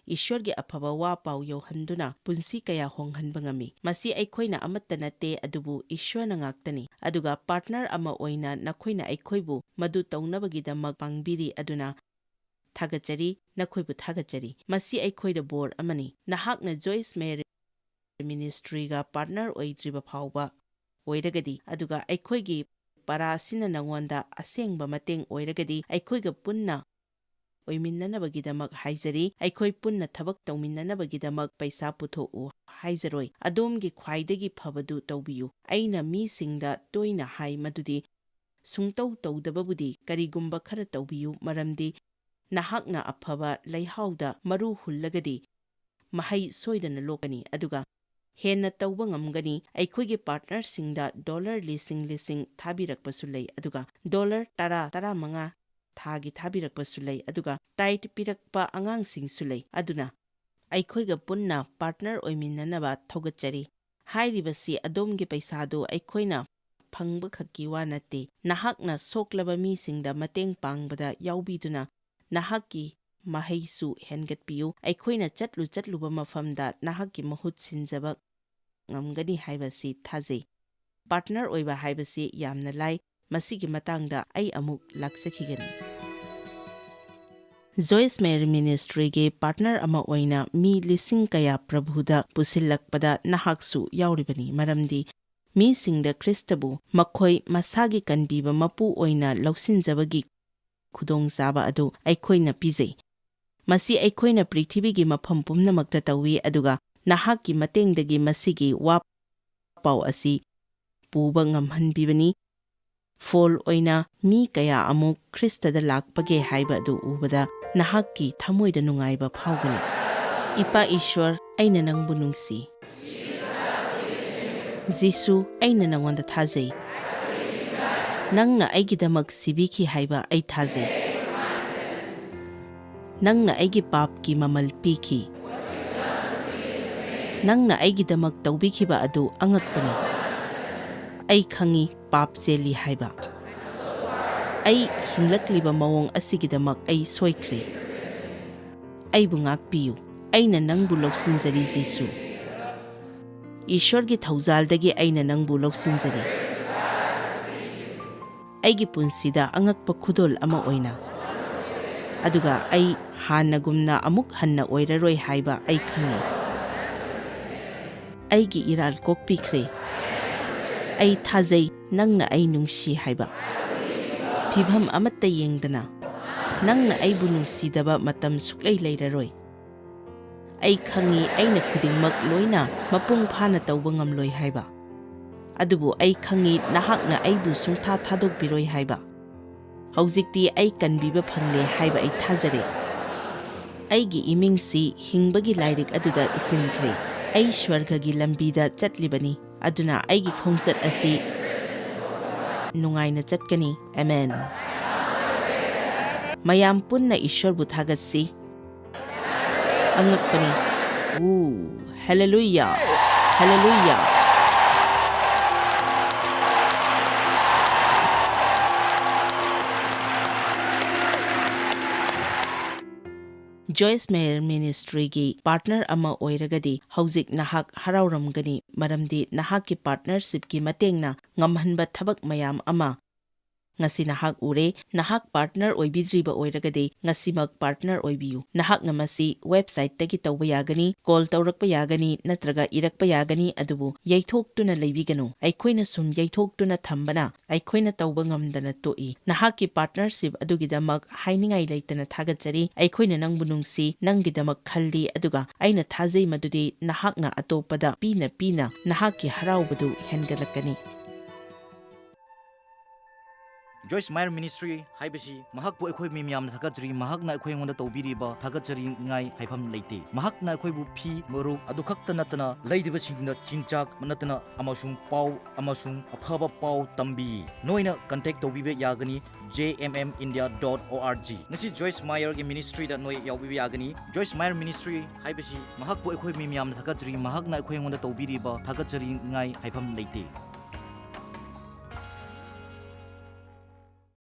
ꯏꯁ꯭ꯋꯔꯒꯤ ꯑꯐꯕ ꯋꯥ ꯄꯥꯎ ꯌꯧꯍꯟꯗꯨꯅ ꯄꯨꯟꯁꯤ ꯀꯌꯥ ꯍꯣꯡꯍꯟꯕ ꯉꯝꯃꯤ꯫ ꯃꯁꯤ ꯑꯩꯈꯣꯏꯅ ꯑꯃꯠꯇ ꯅꯠꯇꯦ, ꯑꯗꯨꯕꯨ ꯏꯁ꯭ꯋꯔꯅ ꯉꯥꯛꯇꯅꯤ꯫ ꯑꯗꯨꯒ ꯄꯥꯔꯠꯅꯔ ꯑꯃ ꯑꯣꯏꯅ ꯅꯈꯣꯏꯅ ꯑꯩꯈꯣꯏꯕꯨ ꯃꯗꯨ ꯇꯧꯅꯕꯒꯤꯗꯃꯛ ꯄꯥꯡꯕꯤꯔꯤ, ꯑꯗꯨꯅ ꯊꯥꯒꯠꯆꯔꯤ, ꯅꯈꯣꯏꯕꯨ ꯊꯥꯒꯠꯆꯔꯤ꯫ ꯃꯁꯤ ꯑꯩꯈꯣꯏꯗ ꯕꯣꯔ ꯑꯃꯅꯤ꯫ ꯅꯍꯥꯛꯅ ꯖꯣꯏꯁ ꯃꯦꯌꯔ ꯃꯤꯅꯤꯁꯇ꯭ꯔꯤꯒ ꯄꯥꯔꯠꯅꯔ ꯑꯣꯏꯗ꯭ꯔꯤꯕ ꯐꯥꯎꯕ ꯑꯣꯏꯔꯒꯗꯤ, ꯑꯗꯨꯒ ꯑꯩꯈꯣꯏꯒꯤ ꯄꯔꯥ ꯑꯁꯤꯅ ꯅꯉꯣꯟꯗ ꯑꯁꯦꯡꯕ ꯃꯇꯦꯡ ꯑꯣꯏꯔꯒꯗꯤ, ꯑꯩꯈꯣꯏꯒ ꯄꯨꯟꯅ ꯑꯣꯏꯃꯤꯟꯅꯅꯕꯒꯤꯗꯃꯛ ꯍꯥꯏꯖꯔꯤ꯫ ꯑꯩꯈꯣꯏ ꯄꯨꯟꯅ ꯊꯕꯛ ꯇꯧꯃꯤꯟꯅꯅꯕꯒꯤꯗꯃꯛ ꯄꯩꯁꯥ ꯄꯨꯊꯣꯛꯎ ꯍꯥꯏꯖꯔꯣꯏ꯫ ꯑꯗꯣꯝꯒꯤ ꯈ꯭ꯋꯥꯏꯗꯒꯤ ꯐꯕꯗꯨ ꯇꯧꯕꯤꯌꯨ꯫ ꯑꯩꯅ ꯃꯤꯁꯤꯡꯗ ꯇꯣꯏꯅ ꯍꯥꯏ ꯃꯗꯨꯗꯤ, ꯁꯨꯡꯇꯧ ꯇꯧꯗꯕꯕꯨꯗꯤ ꯀꯔꯤꯒꯨꯝꯕ ꯈꯔ ꯇꯧꯕꯤꯌꯨ, ꯃꯔꯝꯗꯤ ꯅꯍꯥꯛꯅ ꯑꯐꯕ ꯂꯩꯍꯥꯎꯗ ꯃꯔꯨ ꯍꯨꯜꯂꯒꯗꯤ ꯃꯍꯩ ꯁꯣꯏꯗꯅ ꯂꯣꯛꯀꯅꯤ, ꯑꯗꯨꯒ ꯍꯦꯟꯅ ꯇꯧꯕ ꯉꯝꯒꯅꯤ꯫ ꯑꯩꯈꯣꯏꯒꯤ ꯄꯥꯔꯠꯅꯔꯁꯤꯡꯗ ꯗꯣꯂꯔ ꯂꯤꯁꯤꯡ ꯂꯤꯁꯤꯡ ꯊꯥꯕꯤꯔꯛꯄꯁꯨ ꯂꯩ, ꯑꯗꯨꯒ ꯗꯣꯂꯔ ꯇꯔꯥ, ꯇꯔꯥꯃꯉꯥ ꯊꯥꯒꯤ ꯊꯥꯕꯤꯔꯛꯄꯁꯨ ꯂꯩ, ꯑꯗꯨꯒ ꯇꯥꯏꯠ ꯄꯤꯔꯛꯄ ꯑꯉꯥꯡꯁꯤꯡꯁꯨ ꯂꯩ꯫ ꯑꯗꯨꯅ ꯑꯩꯈꯣꯏꯒ ꯄꯨꯟꯅ ꯄꯥꯔꯠꯅꯔ ꯑꯣꯏꯃꯤꯟꯅꯅꯕ ꯊꯧꯒꯠꯆꯔꯤ꯫ ꯍꯥꯏꯔꯤꯕꯁꯤ ꯑꯗꯣꯝꯒꯤ ꯄꯩꯁꯥꯗꯨ ꯑꯩꯈꯣꯏꯅ ꯐꯪꯕꯈꯛꯀꯤ ꯋꯥ ꯅꯠꯇꯦ꯫ ꯅꯍꯥꯛꯅ ꯁꯣꯛꯂꯕ ꯃꯤꯁꯤꯡꯗ ꯃꯇꯦꯡ ꯄꯥꯡꯕꯗ ꯌꯥꯎꯕꯤꯗꯨꯅ ꯅꯍꯥꯛꯀꯤ ꯃꯍꯩꯁꯨ ꯍꯦꯟꯒꯠꯄꯤꯌꯨ꯫ ꯑꯩꯈꯣꯏꯅ ꯆꯠꯂꯨ ꯆꯠꯂꯨꯕ ꯃꯐꯝꯗ ꯅꯍꯥꯛꯀꯤ ꯃꯍꯨꯠ ꯁꯤꯟꯖꯕ ꯉꯝꯒꯅꯤ ꯍꯥꯏꯕꯁꯤ ꯊꯥꯖꯩ꯫ ꯄꯥꯔꯠꯅꯔ ꯑꯣꯏꯕ ꯍꯥꯏꯕꯁꯤ ꯌꯥꯝꯅ ꯂꯥꯏ꯫ ꯃꯁꯤꯒꯤ ꯃꯇꯥꯡꯗ ꯑꯩ ꯑꯃꯨꯛ ꯂꯥꯛꯆꯈꯤꯒꯅꯤ꯫ ꯖꯣꯏꯁ ꯃꯦꯔꯤ ꯃꯤꯅꯤꯁꯇ꯭ꯔꯤꯒꯤ ꯄꯥꯔꯠꯅꯔ ꯑꯃ ꯑꯣꯏꯅ ꯃꯤ ꯂꯤꯁꯤꯡ ꯀꯌꯥ ꯄ꯭ꯔꯚꯨꯗ ꯄꯨꯁꯤꯜꯂꯛꯄꯗ ꯅꯍꯥꯛꯁꯨ ꯌꯥꯎꯔꯤꯕꯅꯤ, ꯃꯔꯝꯗꯤ ꯃꯤꯁꯤꯡꯗ ꯈ꯭ꯔꯤꯁꯇꯕꯨ ꯃꯈꯣꯏ ꯃꯁꯥꯒꯤ ꯀꯟꯕꯤꯕ ꯃꯄꯨ ꯑꯣꯏꯅ ꯂꯧꯁꯤꯟꯖꯕꯒꯤ ꯈꯨꯗꯣꯡꯆꯥꯕ ꯑꯗꯨ ꯑꯩꯈꯣꯏꯅ ꯄꯤꯖꯩ꯫ ꯃꯁꯤ ꯑꯩꯈꯣꯏꯅ ꯄ꯭ꯔꯤꯊꯤꯕꯤꯒꯤ ꯃꯐꯝ ꯄꯨꯝꯅꯃꯛꯇ ꯇꯧꯏ, ꯑꯗꯨꯒ ꯅꯍꯥꯛꯀꯤ ꯃꯇꯦꯡꯗꯒꯤ ꯃꯁꯤꯒꯤ ꯋꯥ ꯄꯥꯎ ꯑꯁꯤ ꯄꯨꯕ ꯉꯝꯍꯟꯕꯤꯕꯅꯤ꯫ ꯐꯣꯜ ꯑꯣꯏꯅ ꯃꯤ ꯀꯌꯥ ꯑꯃꯨꯛ ꯈ꯭ꯔꯤꯁꯇꯗ ꯂꯥꯛꯄꯒꯦ ꯍꯥꯏꯕ ꯑꯗꯨ ꯎꯕꯗ ꯅꯍꯥꯛꯀꯤ ꯊꯃꯣꯏꯗ ꯅꯨꯡꯉꯥꯏꯕ ꯐꯥꯎꯒꯅꯤ꯫ ꯏꯄꯥ ꯏꯁ꯭ꯋꯔ, ꯑꯩꯅ ꯅꯪꯕꯨ ꯅꯨꯡꯁꯤ꯫ ꯖꯤꯁꯨ, ꯑꯩꯅ ꯅꯉꯣꯟꯗ ꯊꯥꯖꯩ꯫ ꯅꯪꯅ ꯑꯩꯒꯤꯗꯃꯛ ꯁꯤꯕꯤꯈꯤ ꯍꯥꯏꯕ ꯑꯩ ꯊꯥꯖꯩ꯫ ꯅꯪꯅ ꯑꯩꯒꯤ ꯄꯥꯞꯀꯤ ꯃꯃꯜ ꯄꯤꯈꯤ꯫ ꯅꯪꯅ ꯑꯩꯒꯤꯗꯃꯛ ꯇꯧꯕꯤꯈꯤꯕ ꯑꯗꯨ ꯑꯉꯛꯄꯅꯤ꯫ ꯑꯩ ꯈꯪꯏ ꯄꯥꯞ ꯆꯦꯜꯂꯤ ꯍꯥꯏꯕ꯫ ꯑꯩ ꯍꯤꯡꯂꯛꯂꯤꯕ ꯃꯑꯣꯡ ꯑꯁꯤꯒꯤꯗꯃꯛ ꯑꯩ ꯁꯣꯏꯈ꯭ꯔꯦ꯫ ꯑꯩꯕꯨ ꯉꯥꯛꯄꯤꯌꯨ꯫ ꯑꯩꯅ ꯅꯪꯕꯨ ꯂꯧꯁꯤꯟꯖꯔꯤ, ꯖꯤꯁꯨ꯫ ꯏꯁ꯭ꯋꯔꯒꯤ ꯊꯧꯖꯥꯜꯗꯒꯤ ꯑꯩꯅ ꯅꯪꯕꯨ ꯂꯧꯁꯤꯟꯖꯔꯤ꯫ ꯑꯩꯒꯤ ꯄꯨꯟꯁꯤꯗ ꯑꯉꯛꯄ ꯈꯨꯗꯣꯜ ꯑꯃ ꯑꯣꯏꯅ꯫ ꯑꯗꯨꯒ ꯑꯩ ꯍꯥꯟꯅꯒꯨꯝꯅ ꯑꯃꯨꯛ ꯍꯟꯅ ꯑꯣꯏꯔꯔꯣꯏ ꯍꯥꯏꯕ ꯑꯩ ꯈꯪꯏ꯫ ꯑꯩꯒꯤ ꯏꯔꯥꯜ ꯀꯣꯛꯄꯤꯈ꯭ꯔꯦ꯫ ꯑꯩ ꯊꯥꯖꯩ ꯅꯪꯅ ꯑꯩ ꯅꯨꯡꯁꯤ ꯍꯥꯏꯕ꯫ ꯐꯤꯚꯝ ꯑꯃꯠꯇ ꯌꯦꯡꯗꯅ, ꯅꯪꯅ ꯑꯩꯕꯨ ꯅꯨꯡꯁꯤꯗꯕ ꯃꯇꯝ ꯁꯨꯛꯂꯩ ꯂꯩꯔꯔꯣꯏ꯫ ꯑꯩ ꯈꯪꯏ ꯑꯩꯅ ꯈꯨꯗꯤꯡꯃꯛ ꯂꯣꯏꯅ ꯃꯄꯨꯡ ꯐꯥꯅ ꯇꯧꯕ ꯉꯝꯂꯣꯏ ꯍꯥꯏꯕ꯫ ꯑꯗꯨꯕꯨ ꯑꯩ ꯈꯪꯏ ꯅꯍꯥꯛꯅ ꯑꯩꯕꯨ ꯁꯨꯡꯊꯥ ꯊꯥꯗꯣꯛꯄꯤꯔꯣꯏ ꯍꯥꯏꯕ꯫ ꯍꯧꯖꯤꯛꯇꯤ ꯑꯩ ꯀꯟꯕꯤꯕ ꯐꯪꯂꯦ ꯍꯥꯏꯕ ꯑꯩ ꯊꯥꯖꯔꯦ꯫ ꯑꯩꯒꯤ ꯏꯃꯤꯡꯁꯤ ꯍꯤꯡꯕꯒꯤ ꯂꯥꯏꯔꯤꯛ ꯑꯗꯨꯗ ꯏꯁꯤꯟꯈ꯭ꯔꯦ꯫ ꯑꯩ ꯁ꯭ꯋꯔꯒꯒꯤ ꯂꯝꯕꯤꯗ ꯆꯠꯂꯤꯕꯅꯤ, ꯑꯗꯨꯅ ꯑꯩꯒꯤ ꯈꯣꯡꯆꯠ ꯑꯁꯤ ꯅꯨꯡꯉꯥꯏꯅ ꯆꯠꯀꯅꯤ꯫ ꯑꯃꯦꯟ꯫ ꯃꯌꯥꯝ ꯄꯨꯟꯅ ꯏꯁ꯭ꯋꯔꯕꯨ ꯊꯥꯒꯠꯁꯤ꯫ ꯑꯉꯛꯄꯅꯤ꯫ ꯎ, ꯍꯦꯂꯦꯂꯨꯌꯥ! ꯍꯦꯂꯦꯂꯨꯌꯥ! Joyce Meyer Ministryꯒꯤ partner ꯑꯃ ꯑꯣꯏꯔꯒꯗꯤ ꯍꯧꯖꯤꯛ ꯅꯍꯥꯛ ꯍꯔꯥꯎꯔꯝꯒꯅꯤ, ꯃꯔꯝꯗꯤ ꯅꯍꯥꯛꯀꯤ partnershipꯀꯤ ꯃꯇꯦꯡꯅ ꯉꯝꯍꯟꯕ ꯊꯕꯛ ꯃꯌꯥꯝ ꯑꯃ ꯉꯁꯤ ꯅꯍꯥꯛ ꯎꯔꯦ꯫ ꯅꯍꯥꯛ partner ꯑꯣꯏꯕꯤꯗ꯭ꯔꯤꯕ ꯑꯣꯏꯔꯒꯗꯤ ꯉꯁꯤꯃꯛ partner ꯑꯣꯏꯕꯤꯌꯨ꯫ ꯅꯍꯥꯛꯅ ꯃꯁꯤ websiteꯇꯒꯤ ꯇꯧꯕ ꯌꯥꯒꯅꯤ, call ꯇꯧꯔꯛꯄ ꯌꯥꯒꯅꯤ, ꯅꯠꯇ꯭ꯔꯒ ꯏꯔꯛꯄ ꯌꯥꯒꯅꯤ, ꯑꯗꯨꯕꯨ ꯌꯩꯊꯣꯛꯇꯨꯅ ꯂꯩꯕꯤꯒꯅꯨ꯫ ꯑꯩꯈꯣꯏꯅ ꯁꯨꯝ ꯌꯩꯊꯣꯛꯇꯨꯅ ꯊꯝꯕꯅ ꯑꯩꯈꯣꯏꯅ ꯇꯧꯕ ꯉꯝꯗꯅ ꯇꯣꯛꯏ꯫ ꯅꯍꯥꯛꯀꯤ partnership ꯑꯗꯨꯒꯤꯗꯃꯛ ꯍꯥꯏꯅꯤꯡꯉꯥꯏ ꯂꯩꯇꯅ ꯊꯥꯒꯠꯆꯔꯤ꯫ ꯑꯩꯈꯣꯏꯅ ꯅꯪꯕꯨ ꯅꯨꯡꯁꯤ, ꯅꯪꯒꯤꯗꯃꯛ ꯈꯜꯂꯤ, ꯑꯗꯨꯒ ꯑꯩꯅ ꯊꯥꯖꯩ ꯃꯗꯨꯗꯤ ꯅꯍꯥꯛꯅ ꯑꯇꯣꯞꯄꯗ ꯄꯤꯅ ꯄꯤꯅ ꯅꯍꯥꯛꯀꯤ ꯍꯔꯥꯎꯕꯗꯨ ꯍꯦꯟꯒꯠꯂꯛꯀꯅꯤ꯫ Joyce Meyer Ministry ꯍꯥꯏꯕꯁꯤ ꯃꯍꯥꯛꯄꯨ ꯑꯩꯈꯣꯏ ꯃꯤ ꯃꯌꯥꯝꯅ ꯊꯥꯒꯠꯆꯔꯤ꯫ ꯃꯍꯥꯛꯅ ꯑꯩꯈꯣꯏ ꯑꯩꯉꯣꯟꯗ ꯇꯧꯕꯤꯔꯤꯕ ꯊꯥꯒꯠꯆꯔꯤꯉꯥꯏ ꯍꯥꯏꯐꯝ ꯂꯩꯇꯦ꯫ ꯃꯍꯥꯛꯅ ꯑꯩꯈꯣꯏꯕꯨ ꯐꯤ, ꯃꯔꯨꯞ ꯑꯗꯨ ꯈꯛꯇ ꯅꯠꯇꯅ ꯂꯩꯔꯤꯕꯁꯤꯡꯗ ꯆꯤꯟꯖꯥꯛ ꯅꯠꯇꯅ ꯑꯃꯁꯨꯡ ꯄꯥꯎ ꯑꯃꯁꯨꯡ ꯑꯐꯕ ꯄꯥꯎ ꯇꯝꯕꯤ꯫ ꯅꯣꯏꯅ contact ꯇꯧꯕꯤꯕ ꯌꯥꯒꯅꯤ J M M India dot O R G꯫ ꯉꯁꯤ Joyce Meyerꯒꯤ ministryꯗ ꯅꯣꯏ ꯌꯥꯎꯕꯤꯕ ꯌꯥꯒꯅꯤ꯫ Joyce Meyer Ministry ꯍꯥꯏꯕꯁꯤ ꯃꯍꯥꯛꯄꯨ ꯑꯩꯈꯣꯏ ꯃꯤ ꯃꯌꯥꯝꯅ ꯊꯥꯒꯠꯆꯔꯤ꯫ ꯃꯍꯥꯛꯅ ꯑꯩꯈꯣꯏ ꯑꯩꯉꯣꯟꯗ ꯇꯧꯕꯤꯔꯤꯕ ꯊꯥꯒꯠꯆꯔꯤꯉꯥꯏ ꯍꯥꯏꯐꯝ ꯂꯩꯇꯦ꯫